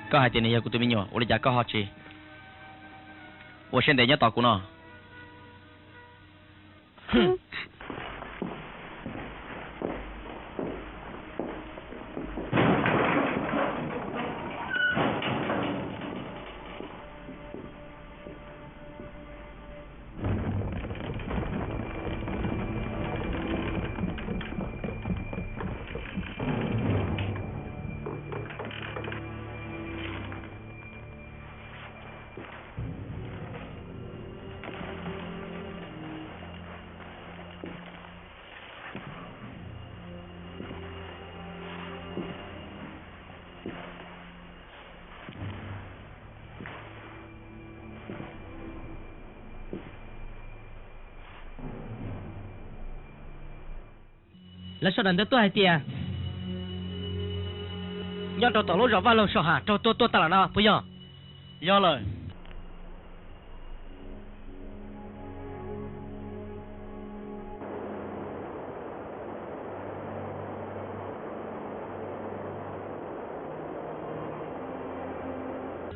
Koj hais tias nws yog kuv tus me nyuam, ua li cas koj ho tsis ua siab ntev nyob tos kuv no? Lawv sau daim ntawv tuaj hais tias nyob rau tom lub zos Vaj Loog saum ham raug tua tuag tag lawm no puas yog? Yog lawm.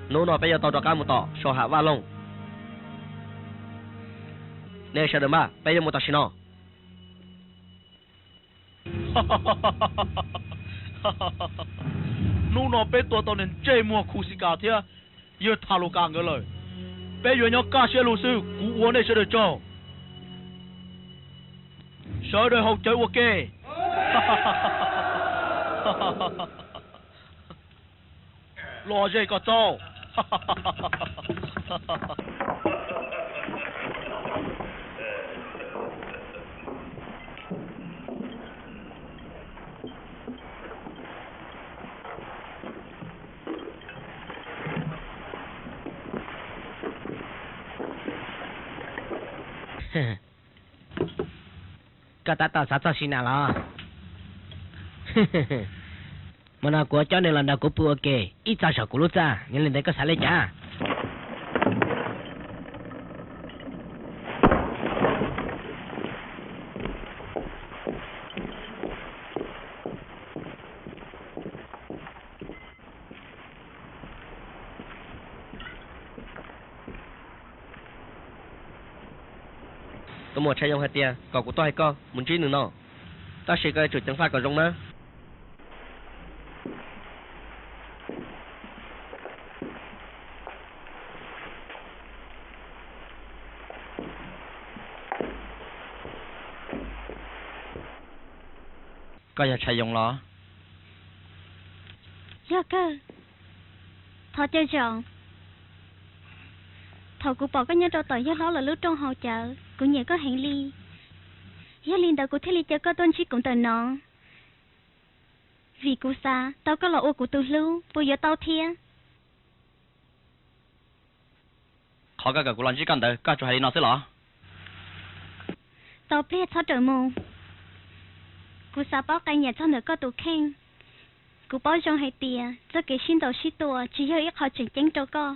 Hnub no peb yuav tau rov qab mus tom saum ham Vaj Loog. Nej sawv daws npaj, peb yuav mus tam sim no. Hnub no peb tua tau niag ntsej muag Khusikas thiab yawg Thalukas nkawd lawm. Peb yuav nyob kaj siab lug xwb, kuv ua nej sawv daws tsaug. Sawv daws haus cawv ua ke. Los ze kom txaus. Koj tab tom xav txog Siv Nam los? Hmo no kuv coj nws los nrog kuv pw ua ke ib txog saum kuv lub txaj, yog li ntawd koj xav li cas? Tus muam Tshaj Yoos hais tias kom kuv tuaj hais koj mus ntsib nws no, tab sis koj yuav tsum ceev faj kom zoo na. Koj yog Tshaj Yoos los? Yog kawg. Thov caw tso. Thaum kuv pom koj nyob rau tom yawg hlob lawv lub rooj haus cawv, kuv nyiam koj heev li. Yog li ntawd kuv thiaj li caw koj tuaj ntsib kuv ntawm no, vim kuv xav tau koj los ua kuv tus hlub, puas yuav tau thiab? Qhov koj kom kuv los ntsib koj ntawd koj tsuas hais li no xwb los? Tau pliag txhob rawm mus. Kuv xav paub qee yam txog ntawm koj tus kheej. Kuv paub zoo hais tias txoj kev sib ntaus sib tua tsis yog ib qho tseem ceeb rau koj.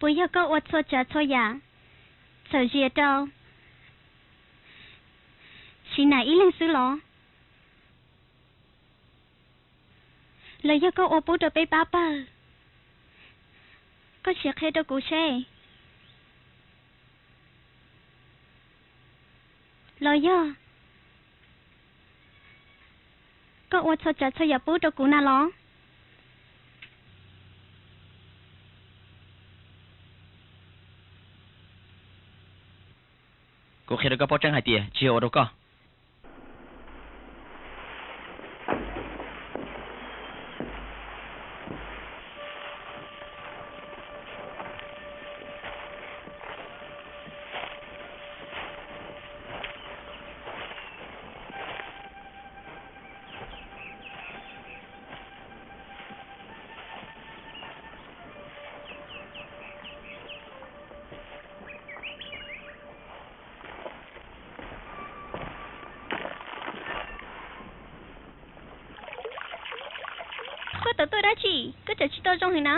Puas yog koj ua txhua tsav txhua yam txhawm zias rau Siv Nam ib leeg xwb los? Los yog koj ua pub rau peb pab pawg? Koj sim qhia rau kuv seb. Los yog koj ua txhua tsav txhua yam pub rau kuv na los? Kuv qhia rau koj paub tseeb hais tias tsis yog ua rau koj. Koj tau tuaj dab tsi? Koj tseem tsis tau zoo heev na.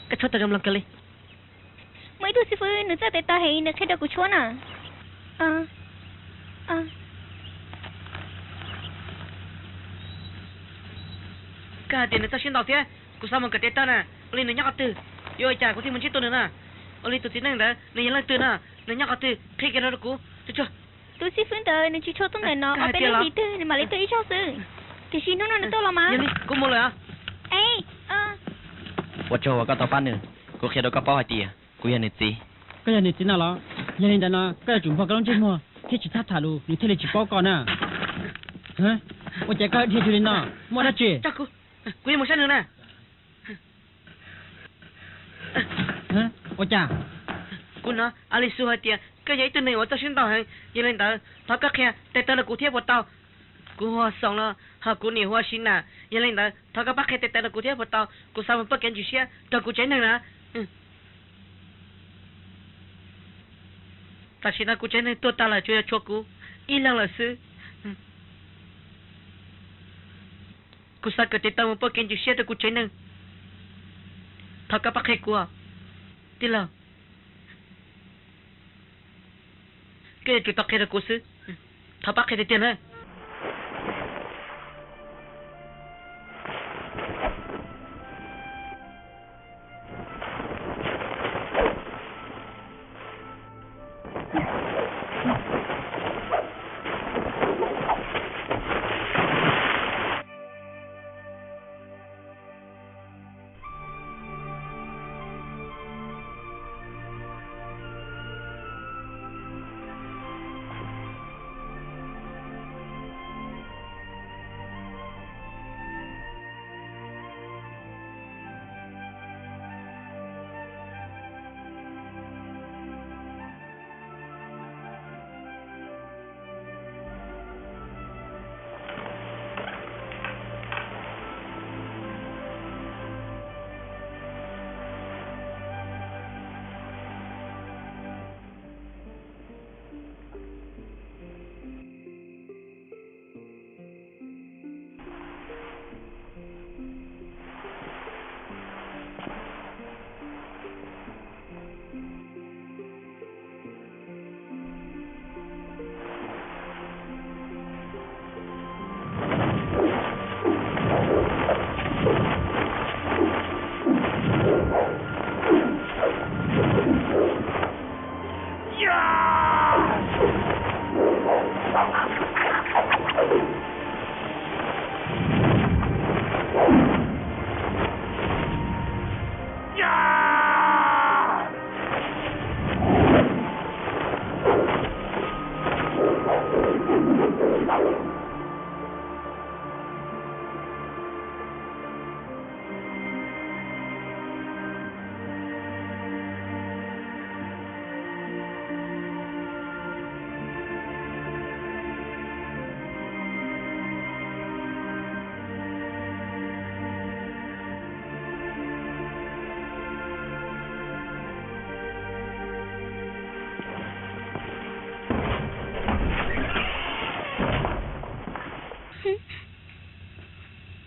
Koj tshuab tau zoo mloog kawg li. Muaj ib tug xib fwb nws txawj tes taw heev, nws qhia rau kuv tshuab na. Koj hais tias nws txawj sib ntaus thiab, kuv xav mus kawm tes taw na. Ua li nws nyob qhov twg? Yuav ua cas kuv thiaj mus ntsib tau nws na? Ua li tus txiv neej ntawd nws yog leej twg na? Nws nyob qhov twg? Qhia kiag rau kuv. Tus xib fwb ntawd nws tsis tshua tuaj ntawm no, ob peb hnub twg nws mam li tuaj ib zaug xwb. Tiam sis hnub no nws tuaj los mas. Kuv mus lawm. Ua tsaug uas koj tau pab nws. Kuv qhia rau koj paub hais tias kuv yog nws txiv. Koj yog nws txiv no los? Yog li ntawd no koj yuav tsum npog koj lub ntsej muag thiab tsis txhob tham lus nws thiaj li tsis paub koj na. Ua cas koj dhia cuag li no? Muaj dab tsi? Kuv yuav mus saib nws na. Ua cas? Kuv hnov Alisu hais tias koj yog ib tug neeg uas txawj sib ntaus heev, yog li ntawd thov koj qhia tes taw rau kuv thiab puas tau? Kuv hu ua Xoom los ho kuv niam hu ua Siv Nam, yog li ntawd thov koj pab qhia tes taw rau kuv thiab puas tau? Kuv xav mus pab kev ntsis siab rau kuv tsev neeg na. Tam sim no kuv tsev neeg tuag tag lawm, tsuas yog tshuav kuv. ib leeg lawm xwb. Kuv xav kawm tes taw mus pab kev ncim siab rau kuv tsev neeg. Thov koj pab qhia kuv, tij laug. Koj yuav tsum tau qhia rau kuv xwb. Thov pab qhia tiag tiag na.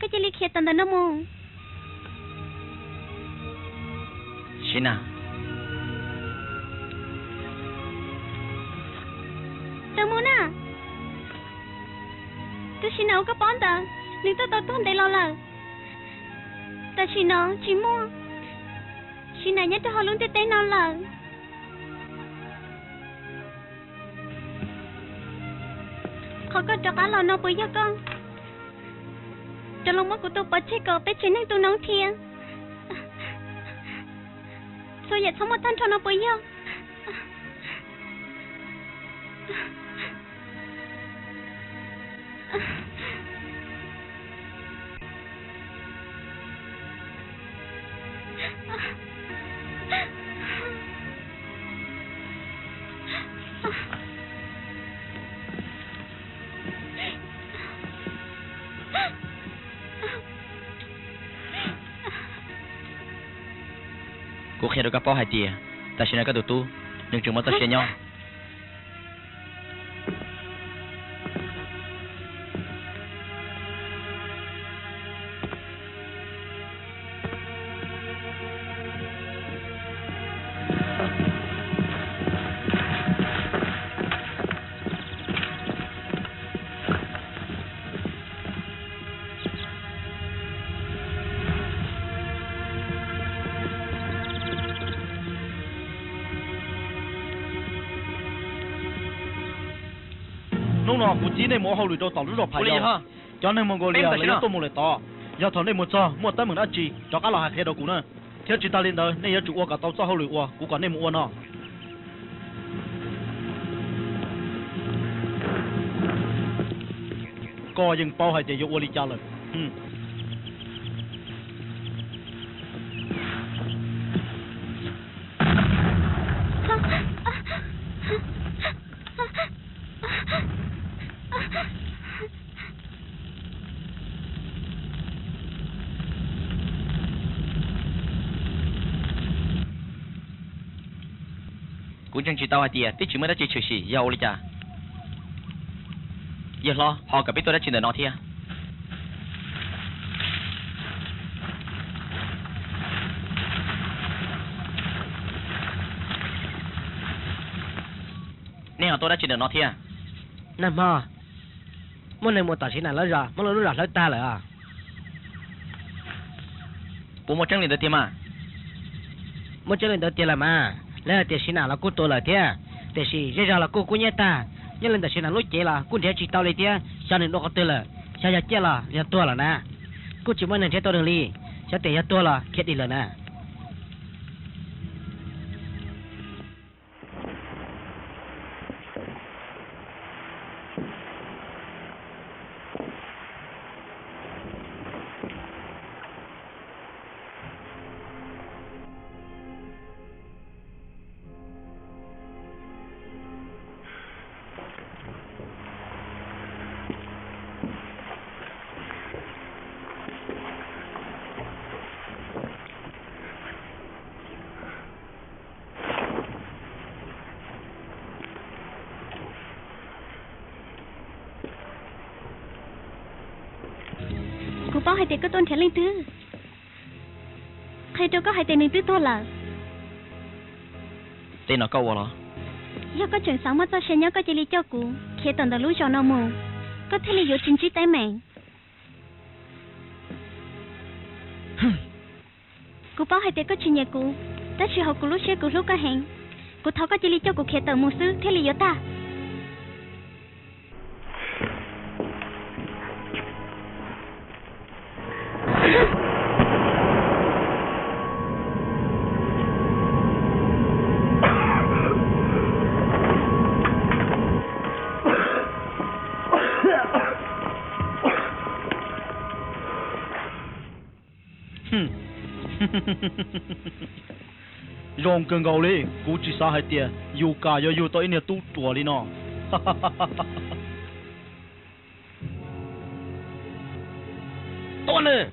Koj cia li khiav tawm ntawm no mus. Sina, tawm mus na. Tus Sina uas koj paub ntawd, nws twb tau tuag ntev los lawm. Tam sim no tsis muaj Sina nyob rau hauv lub ntiaj teb no lawm. Qhov koj rov qab los no puas yog koj rov los muab kuv tus pov tseg kom peb tsev neeg tu noob thiab? Txhua yam txhob muaj tag nrho no puas yog? Kuv qhia rau koj paub hais tias tam sim no koj tus tub nws tseem muaj txoj sia nyob. Hnub no kuv txib nej mus ua hauj lwm rau tom lub zos Phas Yau. Cov neeg Mongolia lawv yuav tuaj mus lawm tod. Yog thaum nej mus txog muaj teeb meem dab tsi rov qab los hais qhia rau kuv na. Thiab tsis tas li ntawd nej yuav tsum ua kom tau txoj hauj lwm uas kuv kom nej mus ua no. Koj yeej paub hais tias yuav ua li cas lawm. Kuv ntseeg tsis tau hais tias twb tsis muaj dab tsi tshwm sim yog ua li cas. Yawg hlob ho kom peb tuaj dab tsi ntawm no thiab? Nej ho tuaj dab tsi ntawm no thiab? Nag hmo muaj neeg mus tom Siv Nam lawv zos muab lawv lub zos hlawv tag lawm os. Puas muaj tseeb li ntawd tiag mas? Muaj tseeb li ntawd tiag lawm mas. Lawv hais tias Siv Nam los kuj tuag lawm thiab, tiam sis zej zog los kuj kub hnyiab tag. Nyob li ntawm Siv Nam lub cev los kuj nrhiav tsis tau li thiab, xyov nws dua qhov twg lawm. Xyov yog ciaj los yog tuag lawm na. Kuj tsis muaj neeg nrhiav tau nws li. Xyov tias yog tuag los khiav dim lawm na. Kuv paub hais tias koj tuaj nrhiav leej twg. Qhia rau koj hais tias nws twb tuag lawm. Tej no koj ua los? Yog koj tseem xav muaj txoj sia nyob koj cia li coj kuv khiav tawm ntawm lub zos no mus, koj thiaj li yuav tsis ntsib teeb meem. Kuv paub hais tias koj tsis nyiam kuv, tab sis hauv kuv lub siab kuv hlub koj heev. Kuv thov koj cia li coj kuv khiav tawm mus xwb thiaj li yuav tag. Zoo kawg nkaus li, kuv tsis xav hais tias yus kam yuav yug tau ib niag tub ruam li no. Tua nws!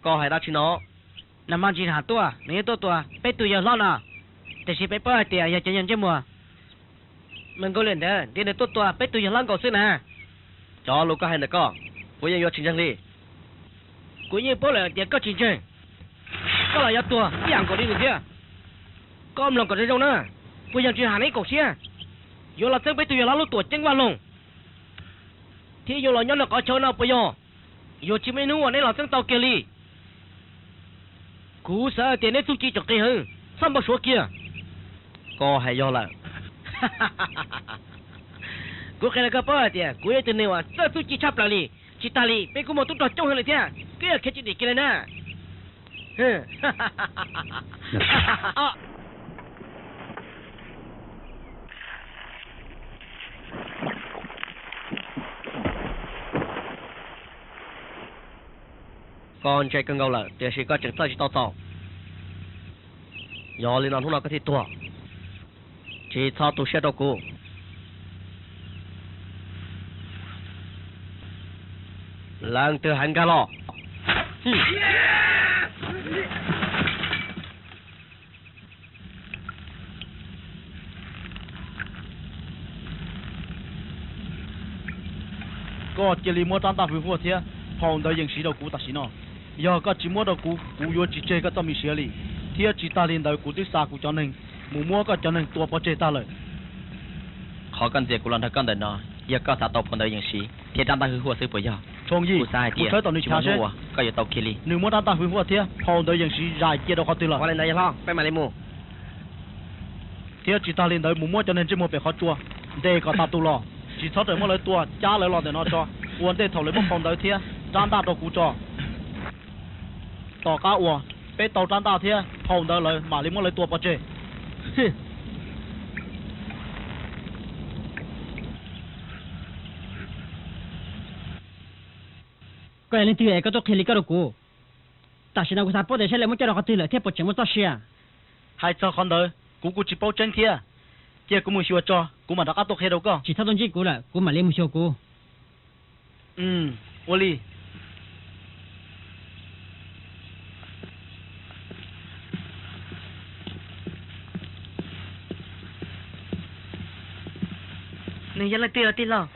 Koj hais dab tsi no? Nag hmo Ntsis Ham tuaj, nws yuav tuaj tua peb tug yawg hlob no, tiam sis peb paub hais tias yog cov yawg ntsej muag. Mas nkaus li ntawd ntiav nws tuaj tua peb tug yawg hlob nkaus xwb na. Cov lus koj hais ntawm koj, kuv yeej yuav tsis ntseeg li. Kuv yeej paub lawm tias koj tsis ntseeg. Koj los yuav tuag ib yam nkaus li nws thiab. Koj mloog kom zoo zoo na, puas yog Ntsis Ham neb koom siab yuav los txeeb peb tug yawg hlob lub tuam ceeb vaj loog, thiab yuav los nyob nram qhov chaw no puas yog? Yuav tsis muaj ib hnub uas neb los txeeb tau kiag li. Kuv xav hais tias neb txuj ci tseem qis heev, txhob npau suav kiag. Koj hais yog lawm. Kuv qhia rau koj paub hais tias kuv yog ib tug neeg uas txawj txuj ci tshaj plaws li. Tsis tas li peb kuj muaj tub rog coob heev li thiab, koj yuav khiav tsis dim kiag li na. Koj ntse kawg nkaus lawm tiam sis koj tseem txhawj tsis tau txaus. Yog li no hnub no koj thiaj tuag. Tsis txhob tu siab rau kuv. Leej twg hais nkag los? Koj cia li muab rab ntaj hwv huaj thiab phau ntawv yees siv rau kuv tam sim no. Yog koj tsis muab rau kuv, kuv yuav tsis tseg koj txoj me siav li. Thiab tsis tas li ntawd kuv twb xa kuv cov neeg mus muab koj cov neeg tua pov tseg tag lawm. Qhov koj ntxias kuv los nrog koj ntawm no, yog koj xav tau phau ntawv yees siv thiab rab ntaj hwv huaj xwb puas yog? Tshooj Yij, kuv xav hais tias tsis muaj hnub uas koj yuav tau kiag li. Nws muab rab ntaj hwv huaj thiab phau ntawv yees siv zais cia rau qhov twg lawm? Ua li ntawd yawg hlob, peb mam li mus. Thiab tsis tas li ntawd mus muab cov neeg ntsej muag pem qhov tsua ntes kom tas tus los, tsis txhob rawm muab lawv tua, cab lawv los ntawm no tso. Ua ntej thaum lawv muab phau ntawv thiab rab ntaj rau kuv tso. Tom qab uas peb tau rab ntaj thiab phau ntawv lawm mam li muab lawv tua pov tseg. Koj yog leej twg es koj tuaj qhia li koj rau kuv? Tam sim no kuv xav paub tias saib lawv muab coj rau qhov twg lawm thiab puas tseem muaj txoj sia. Hais txog qhov ntawd kuv kuj tsis paub tseeb thiab. Cia kuv mus xyuas tso, kuv mam rov qab tuaj qhia rau koj. Tsis txhob tuaj ntsib kuv lawm, kuv mam li mus xyuas kuv. Ua li. Nws yog leej twg os tij laug?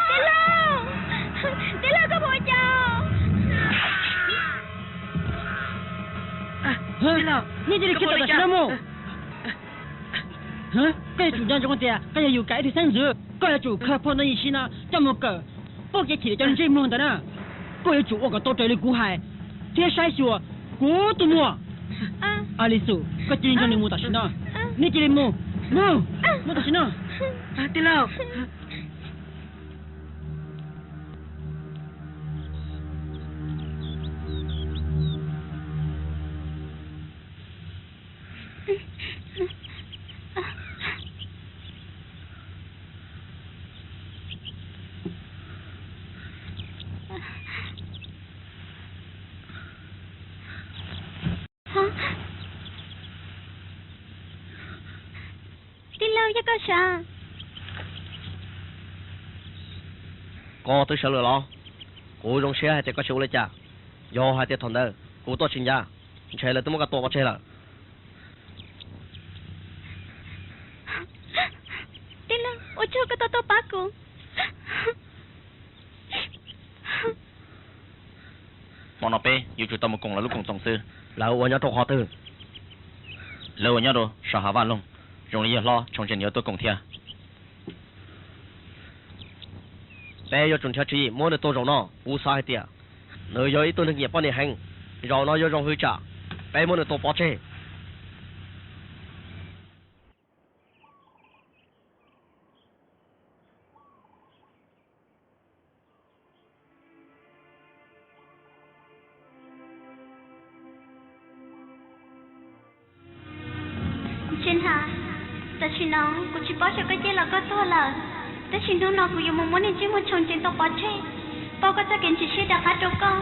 Tij laug, tij laug, koj puas ua cas? Nej cia li khiav tawm tam sim no mus. Koj yuav tsum nco ntsoov tias koj yog yus kam ib tug xeeb ntxwv, koj yuav tsum khaws phau ntawv yim si no coj mus kawm pub kev chim rau cov ntsej muag ntawd na. Koj yuav tsum ua kom tau raws li kuv hais thiab saib xyuas kuv tus muam. Alis Xus, koj cia li nrog nws mus tam sim no. Nej cia li mus, mus, mus tam sim no. Tij laug. Tij laug, yog koj sawv? Koj twb sawv lawm los? Kuv zoo siab hais tias koj tsis ua li cas. Yog hais tias thaum ntawd kuv tuaj tsis ncaj, ntshe lawv twb muab koj tua pov tseg lawm. Tij laug, ua tsaug koj tau tuaj pab kuv. Hmo no peb yuav tsum tau mus koom lawv lub koom txoos xwb. Lawv ua nyob rau qhov twg? Lawv ua nyob rau saum hav vaj loog, zoo li yawg hlob Tshoo Ntsees yuav tuaj koom thiab. Peb yuav tsum nrhiav tswv yim muab nws tua zaum no. Kuv xav hais tias nws yog ib tug neeg nyiam poj niam heev, zaum no yuav zoo hwv tsam peb muab nws tua pov tseg. Ntsia na, tam sim no kuv tsis paub xyov koj ciaj los koj tuag lawm, tab sis hnub no kuv yuav mus muab niag ntsej muag Tshoo Ntsees tua pov tseg, pauj koj txoj kev ntxhov siab rov qab rau koj.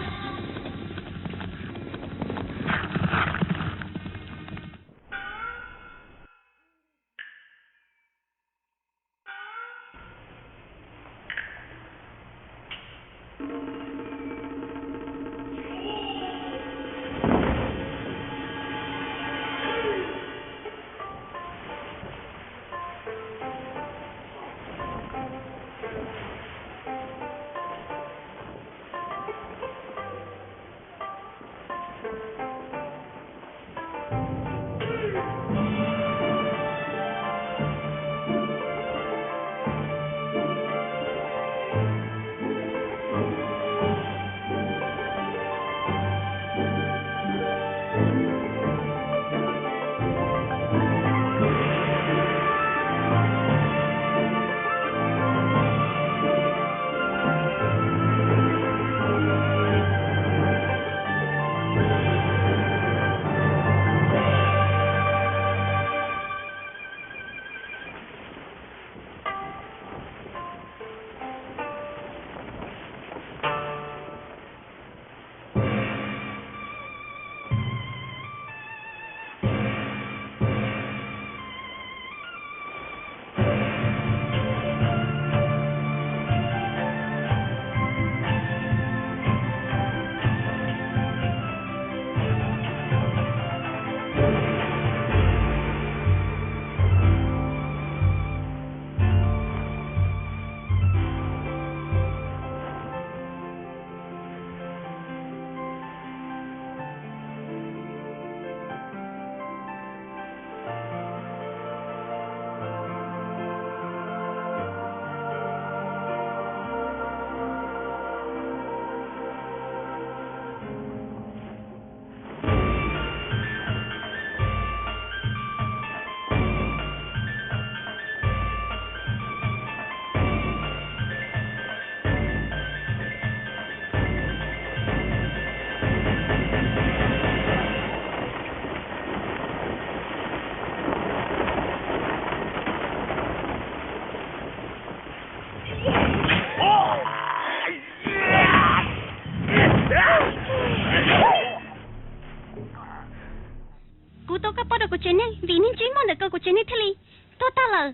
Tau koj pab rau kuv tsev neeg, vim niaj hnub muaj ntawm ko kuv tsev neeg thiaj li tuag tag lawm.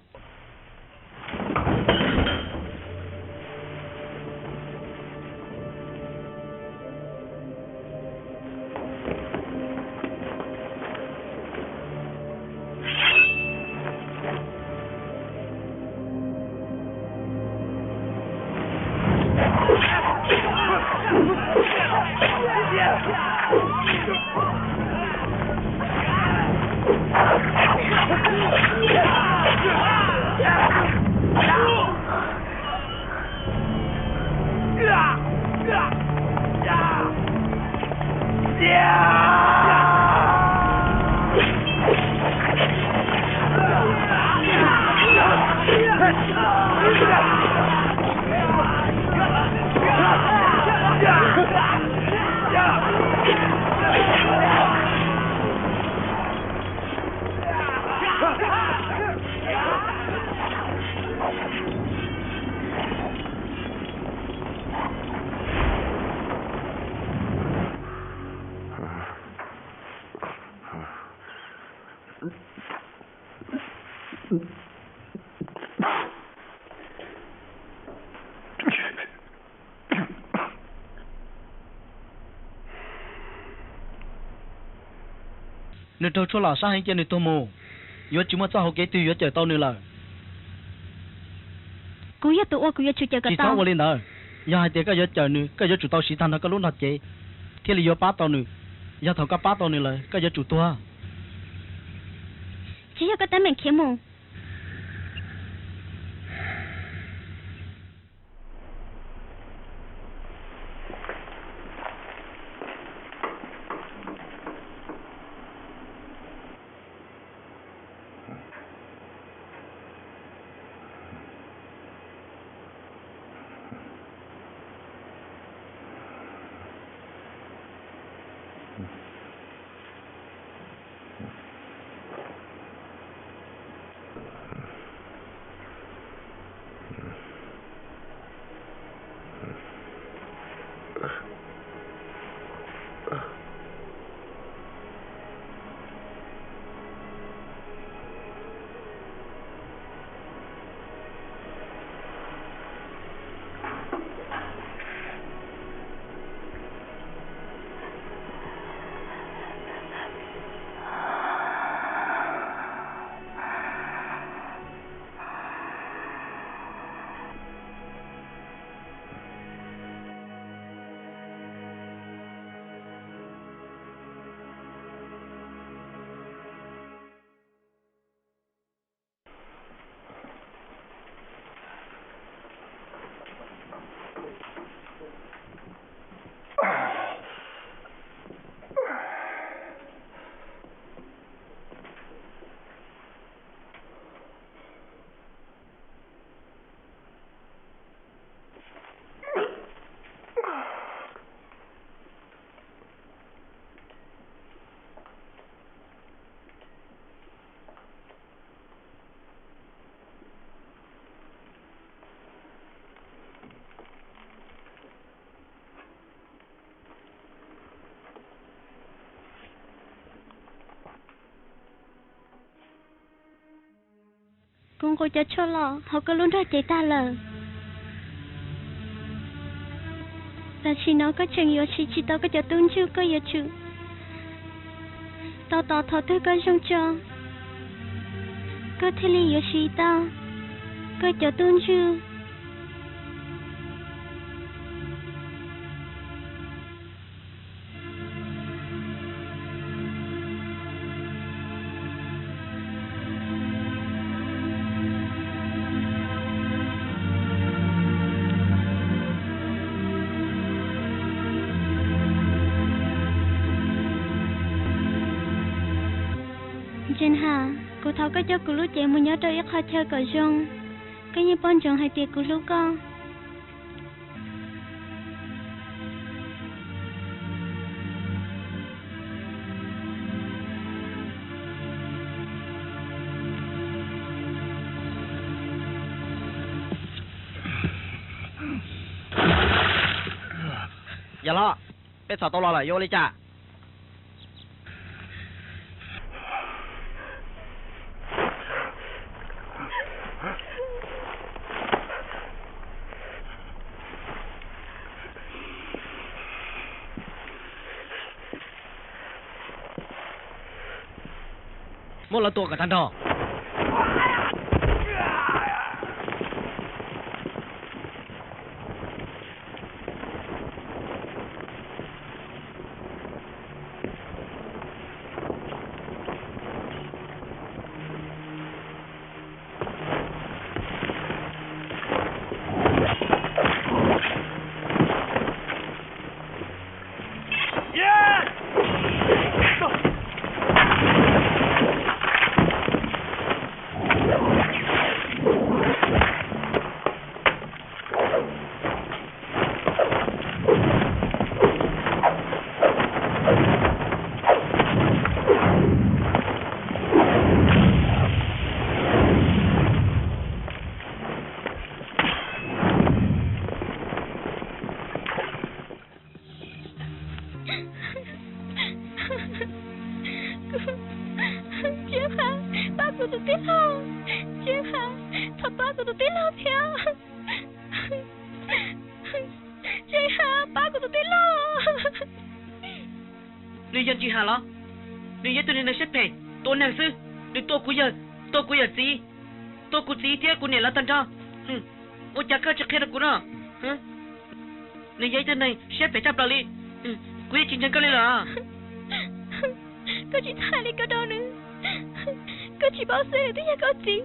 Nws raug tshuaj los sab heev, cia nws tuag mus. Yuav tsis muaj txoj hauv kev twg yuav cawm tau nws lawm. Kuv yog tus ua, kuv yuav tsum cawm kom tau. Tsis txhob ua li ntawd. Yog hais tias koj yuav cawm nws, koj yuav tsum tau siv tag nrho koj lub nrog cev thiaj li yuav pab tau nws. Yog thaum koj pab tau nws lawm, koj yuav tsum tuag. Tsis yog koj teeb meem khiav mus. Kuv nqus cov tshuaj los hauv koj lub nrog cev tag lawm. Tam sim no koj tseem yuav siv tsis tau koj cov tub ntsuj, koj yuav tsum tau tos thaum twg koj zoo tso, koj thiaj li yuav siv tau koj cov tub ntsuj. Ntseeg Has, kuv thov koj coj kuv lub cev mus nyob rau ib qho chaw kom zoo. Koj yeej paub ntsoov hais tias kuv hlub koj. Yawg hlob, peb txhom tau los lawm, yuav ua li cas? Muab lawv tua kom tag nrho. Tsev Hab, pab kuv tus tij laug. Tsev Hab, thov pab kuv tus tij laug thiab. Tsev Hab, pab kuv tus tij laug. Nws yog Tsis Has los? Nws yog ib tug neeg siab phem, tua neeg xwb. Nws tua kuv yawg, tua kuv yawm txiv, tua kuv txiv thiab kuv niam lawv tag nrho. Ua cas koj tsis qhia rau kuv no? Nws yog ib tug neeg siab phem tshaj plaws li. Kuv yeej tsis ntseeg koj li lawm. Koj tsis txhob hais li ko rau nws. Koj tsis paub xwb, nws twb yog koj txiv.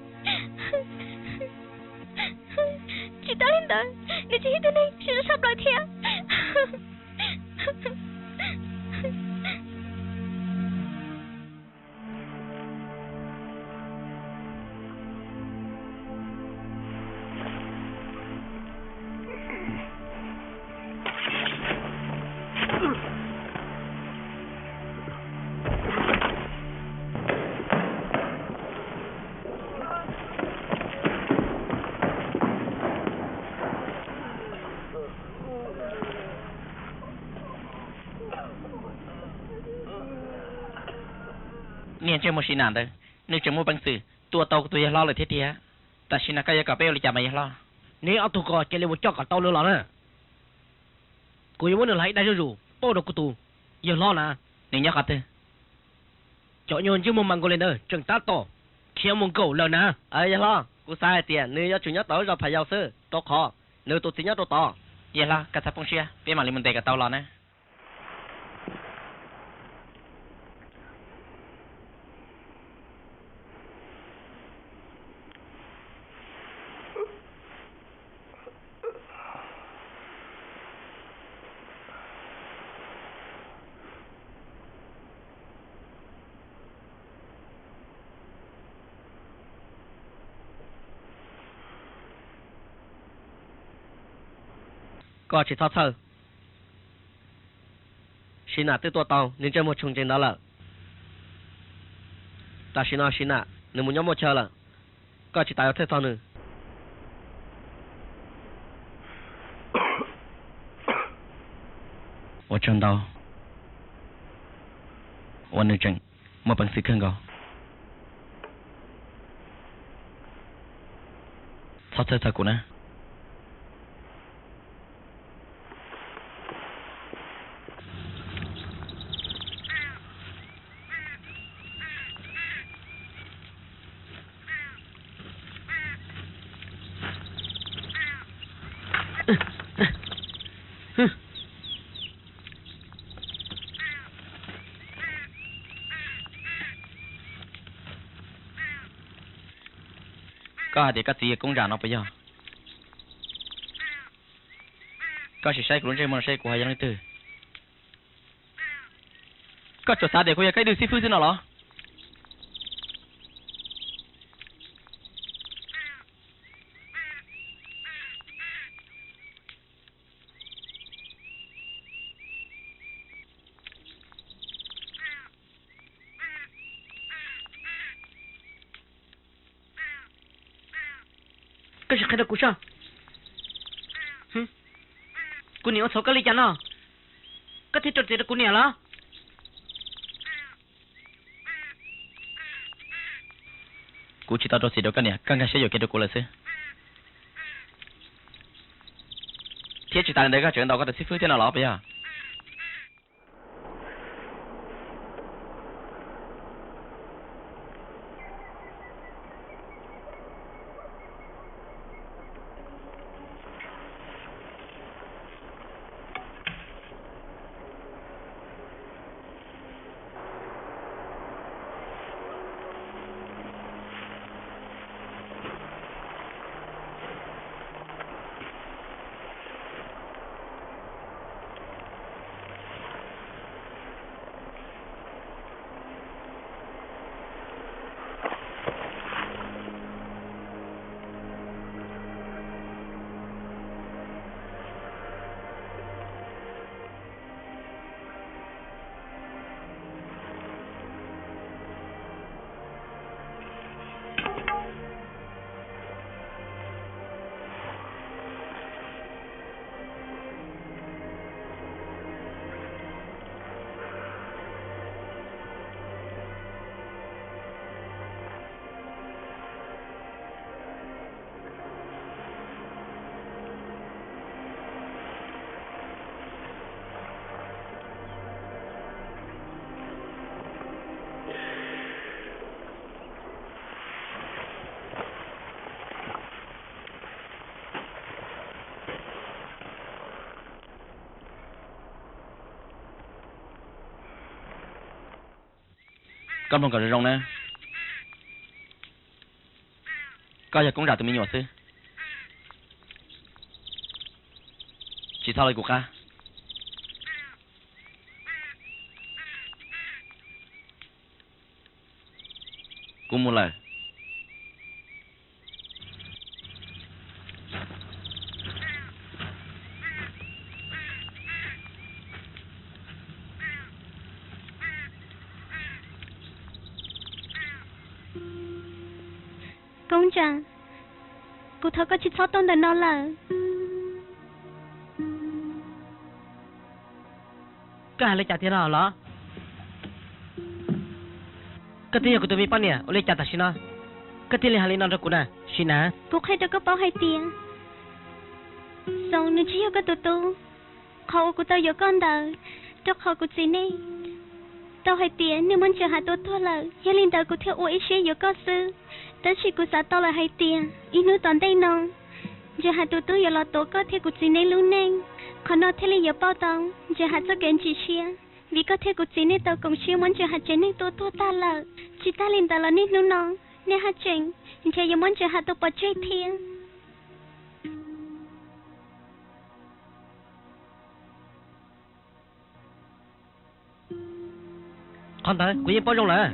Tsis tas li ntawd, nws tseem yog ib tug neeg siab zoo tshaj plaws thiab. Niag ntsej muag Sis Nas ntawd, nws tseem muaj peev xwm tua tau kuv tus yawg hlob lawm thiab tiag. Tam sim no koj yuav kom peb ua li cas mas yawg hlob? Neb ob tug ko cia li mus coj kom tau nws los na. Kuv yuav muab nws hlais ib daig zuj zus pauj rau kuv tus yawg hlob na. Nws nyob qhov twg? Cov nyuag ntsej muag Mas Nkaus Lis ntawd tseem tab tom khiav mus nkaum lawm na. Yawg hlob, kuv xav hais tias nws yuav tsum nyob tom lub zos Phas Yaus xwb, rau qhov nws tus txiv nyob rau tod. Yawg hlob, koj txhob poob siab, peb mam li mus ntes kom tau los na. Koj tsis txhob txhawj. Sis Nam twb tua tau nws ntsej muag Tshooj Ntsees ntawd lawm. Tam sim no Sis Nam nws mus nyob muaj chaw lawm, koj tsis tas yuav txhawj txog nws. Ua tsaug ntau, uas nws tseem muaj peev xwm kawg nkaus. Txhob txhawj txog kuv na. Koj hais tias koj txiv yog Koob Zam no puas yog? Koj sim saib kuv lub ntsej muag no saib kuv ho yog leej twg. Koj tsuas xav tias kuv yog koj ib tug xib fwb xwb no los? Koj sim qhia rau kuv soj. Kuv niam ua txhaum koj li cas no, koj thiaj rau txim rau kuv niam los? Kuv tsis tau rau txim rau koj niam, koj nkag siab yuam kev rau kuv lawm xwb. Thiab tsis tas li ntawd koj tseem ntaus koj tus xib fwb thiab no los puas yog? Koj mloog kom zoo zoo na. Koj yog Koob Zam tus me nyuam xwb, tsis txhob los kuv qab. Kuv mus lawm. Koob Zam, kuv thov koj tsis txhob tuaj ntawm no lawm. Koj hais li cas tiag no los? Koj twb yog kuv tus me poj niam ua li cas tam sim no koj thiaj li hais li no rau kuv na, Sim Nav? Kuv qhia rau koj paub hais tias Xoo nws tsis yog koj tus tub, qhov uas kuv tau yuav koj ntawd, rau qhov kuv txiv neej tau hais tias nej muab Ntxawm Ham tua tuag lawm, yog li ntawd kuv thiaj ua ib siab yuav koj xwb. Tab sis kuv xav tau lawm hais tias ib hnub tom ntej no, Ntxawm Ham tus tub yuav los tuav koj thiab kuv txiv neej lub neej, qhov no thiaj li yuav pauj tau Ntxawm Ham txoj kev ntsim siab, vim koj thiab kuv txiv neej tau koom siab muab Ntxawm Ham tsev neeg tua tuag tag lawm. Tsis tag li ntawd los niaj hnub no nej haj tseem nrhiav yuav muab Ntxawm Ham tua pov tseg thiab. Qhov ntawd kuv yeej paub zoo lawm.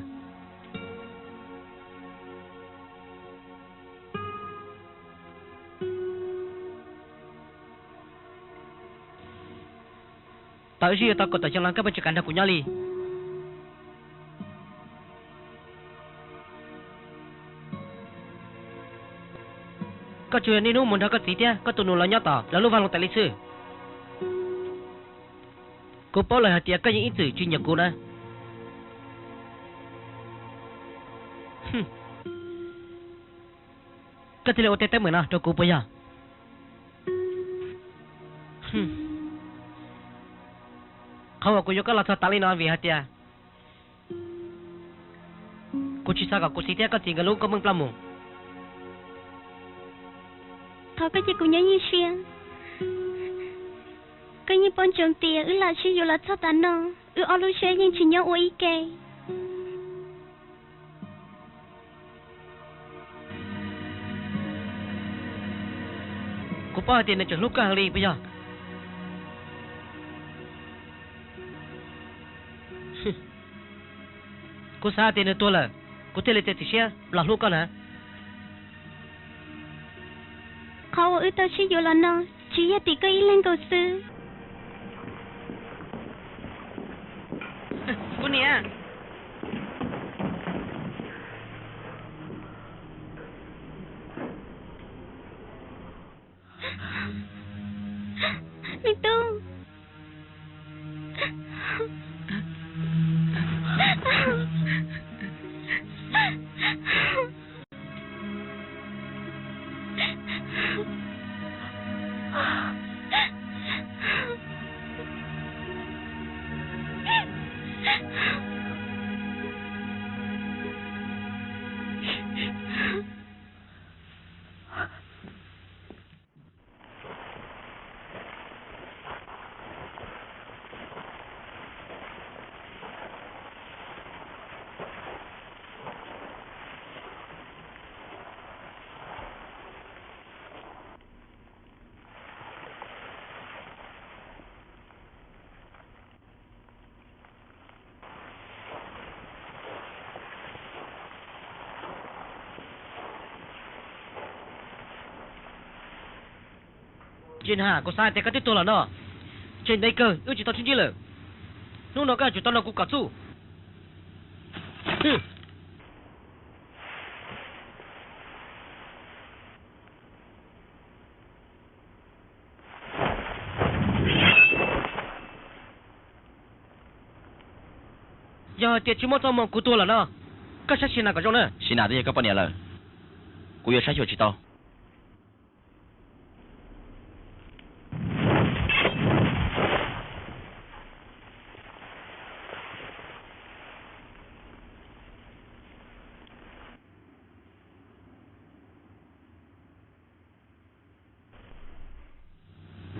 Tau ib zaug yuav tau kaum tawm xyoo los koj pheej tsis kam nrog kuv nyob li. Koj tsuas yog niaj hnub mus nrog koj txiv thiab koj tus nus los nyob tom lawv lub vaj loog tas li xwb. Kuv paub lawm hais tias koj yeej ib txwm tsis nyiam kuv na. Koj thiaj li ua tej teeb meem no rau kuv puas yog? Qhov uas kuv yuav koj los txog tav li no vim hais tias kuv tsis xav kom kuv txiv thiab koj txiv nkawd lub koob meej ploj mus. Thov koj cia kuv nyob ib siab. Koj yeej paub ntsoov tias wb lam sib yuav los txog tav no, wb ob lub siab yeej tsis nyob ua ib ke. Kuv paub hais tias nws tseem hlub koj heev li puas yog? Kuv xav hais tias nws tuag lawm, kuv thiaj li txiav txim siab los hlub koj na. Qhov uas wb tau sib yuav los no tsis yog tim koj ib leeg nkaus xwb. Kuv niam, me tub. Tsis na, kuv xav hais tias koj twb tuag lawm no. Tseem ntev kawg wb tsis tau sib ntsib lawm. Hnub no koj yuav tsum tau nrog kuv kom txuj. Yog hais tias tsis muaj txoj hmoo kuv tuag lawm no, koj saib Sim Nas kom zoo na. Sim Nas twb yog koj poj niam lawm, kuv yuav saib xyuas tsis tau.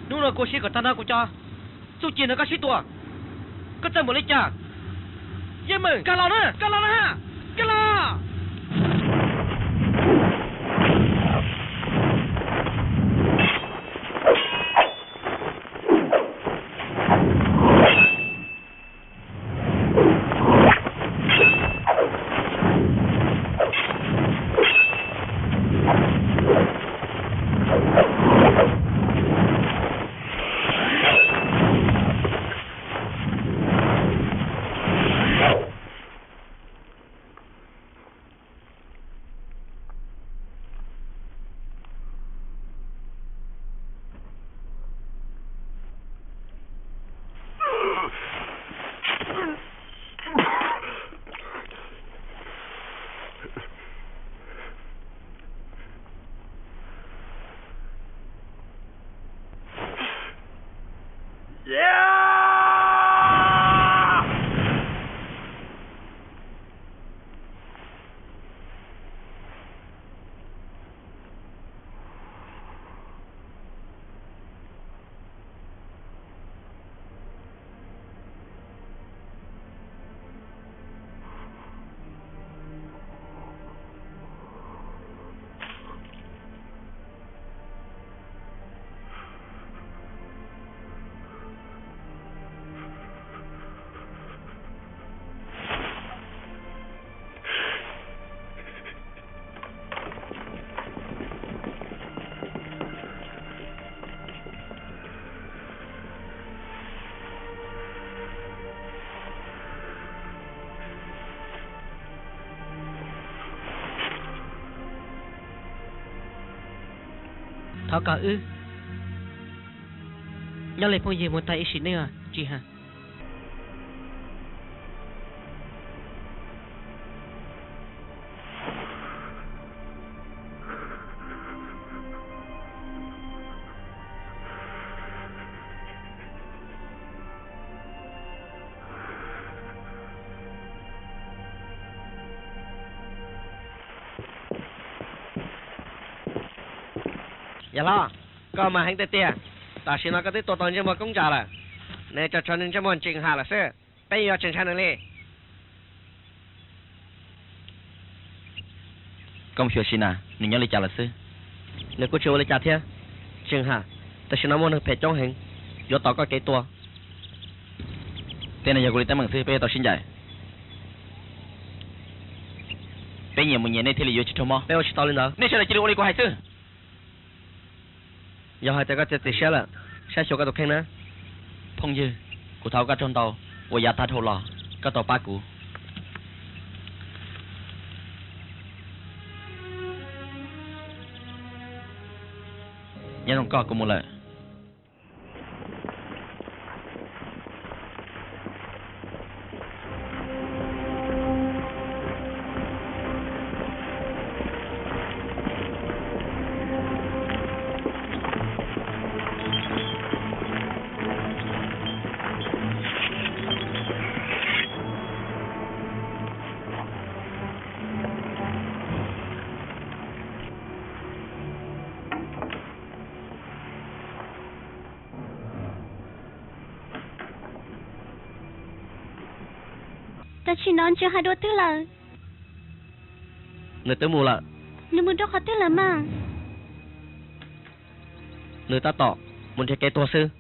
Hnub no kuv ua siab kom tag nrho kuv cov txuj ci nrog koj sib tua. Koj txawj npaum li cas? Yeej Meem, kag los na, kag los na, kag los. Thov kom wb nyob li phooj ywg mus tag ib sim neej os Tswv Haj. Yawg hlob, koj mas heev tiag tiag. Tam sim no koj twb tua tau ntsej muag koob tsam lawm, nws tsuas tshuav nws ntsej muag ntseeg ham lawm xwb. Peb yuav tsis ntshai nws li. Koj mus xyuas sim na, nws nyob li cas lawm xwb. Nws kuj tsis ua li cas thiab. Ntseeg ham, tam sim no muaj neeg phem coob heev, yuav tos koj kev tua. Tej no yog kuv li teeb meem xwb, peb yuav tau sib ncaim. Peb nyias mus nyias, nej thiaj li yuav tsis raug mob. Peb ua tsis tau li ntawd. Nej sawv daws cia li ua li kuv hais xwb. Yog hais tias koj txiav txim siab lawm, saib xyuas koj tus kheej na. Phooj ywg, kuv thov koj tsaug ntau uas yav tag dhau los koj tau pab kuv. Nyob zoo koj, kuv mus lawm. Tam sim no Ntseeg Ham dua twg lawm? Nws twb mus lawm. Nws mus rau qhov twg lawm mas? Nws tab tom mus nrhiav kev tuag xwb.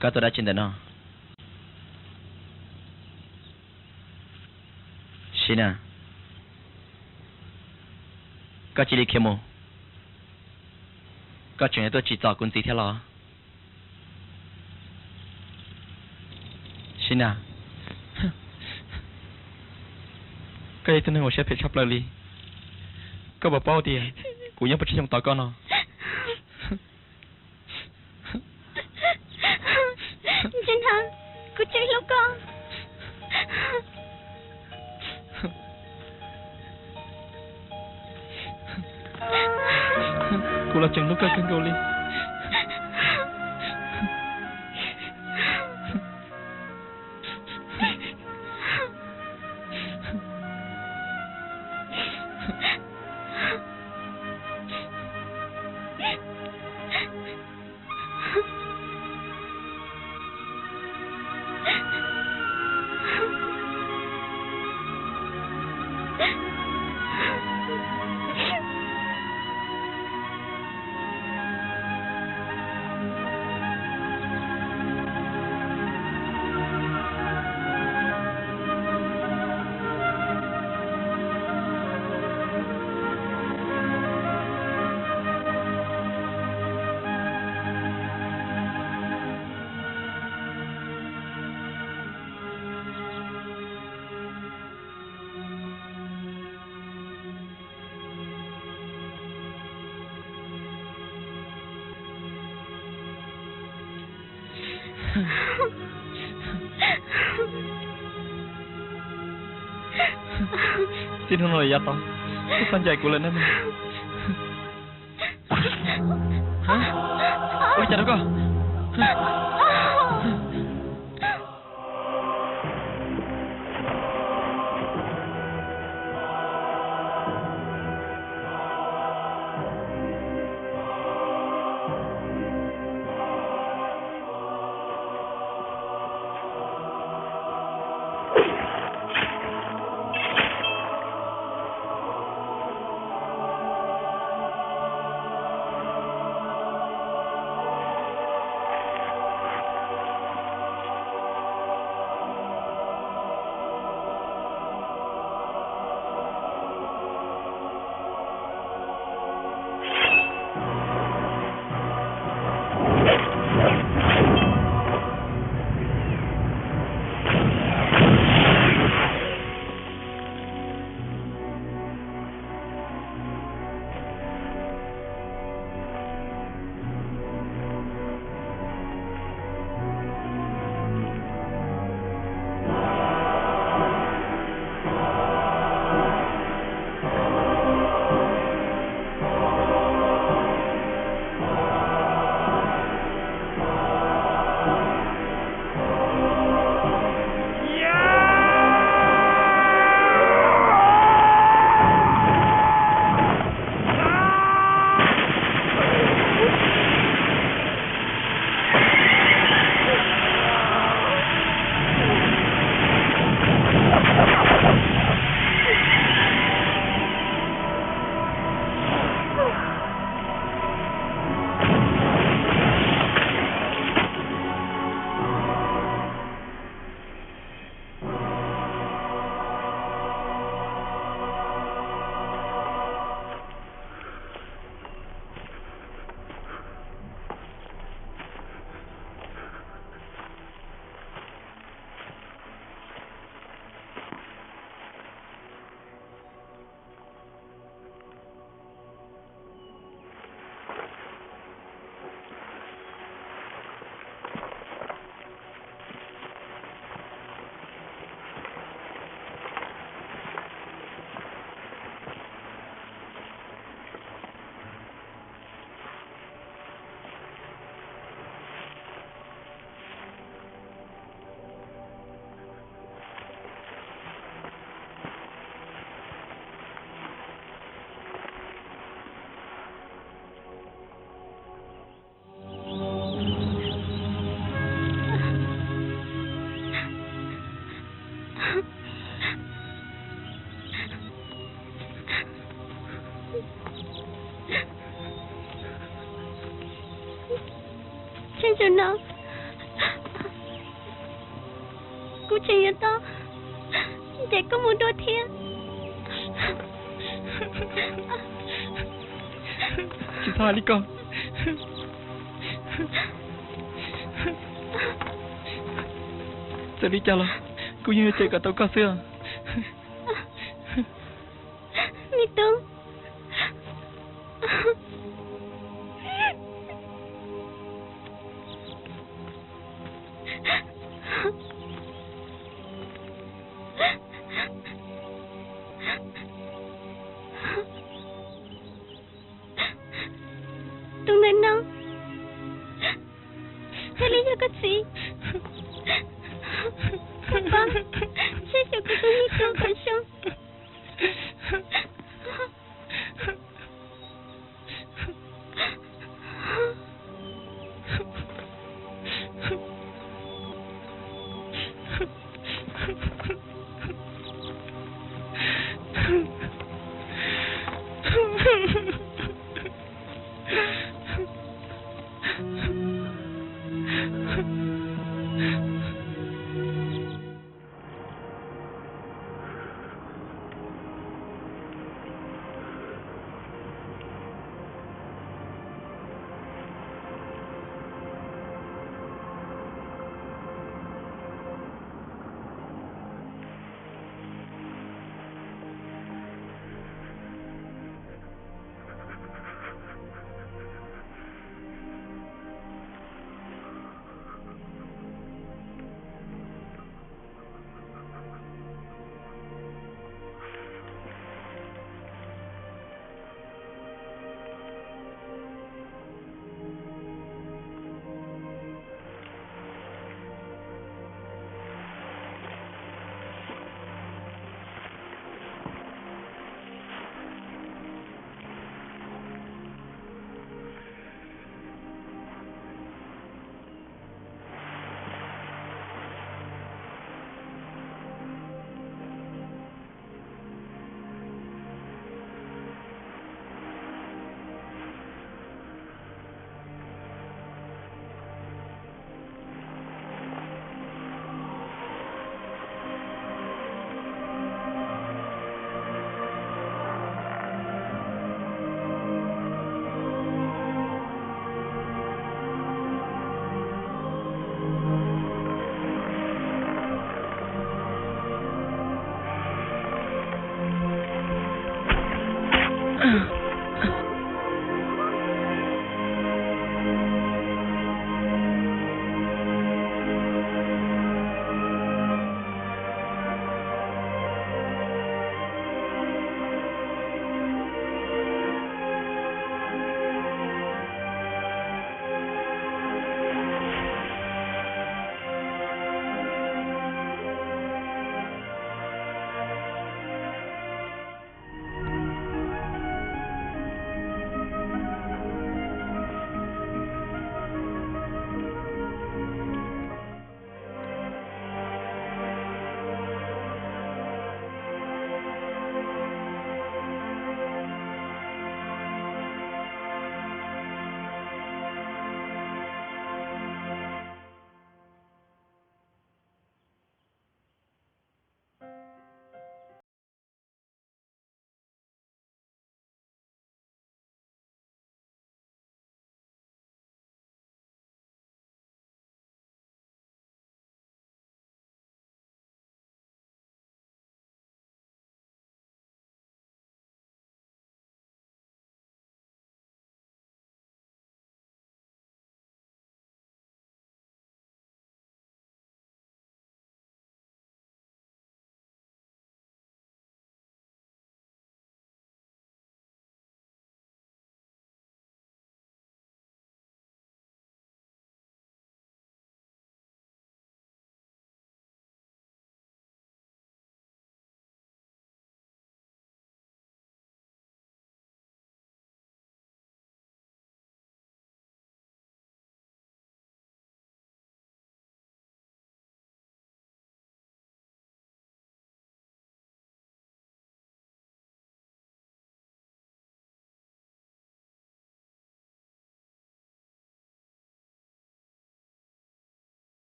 Koj tuaj dab tsi ntawm no? Sina, koj cia li khiav mus, koj tseem yuav tuaj tsim txom kuv ntxiv thiab los? Sina, koj yog ib tug neeg uas siab phem tshaj plaws li. Koj puas paub tias kuv nyob puas tsawg xyoo tos koj no? Ntxwg Nab, kuv tseem hlub koj. Kuv los tseem hlub koj kawg nkaus li. Txij hnub no yav tod, koj txhob ncaim kuv lawm nawb. Ua li cas rau koj? Tseem tsum no, Kuv tseem yuav tau ncaim koj mus dua thiab. Tsis txhob hais li ko. Txawm li cas los kuv yeej yuav cawm kom tau koj xwb. Me tub, tus ntawm no thiaj li yog koj txiv. Koj paub, saib xyuas kuv tus me tub kom zoo.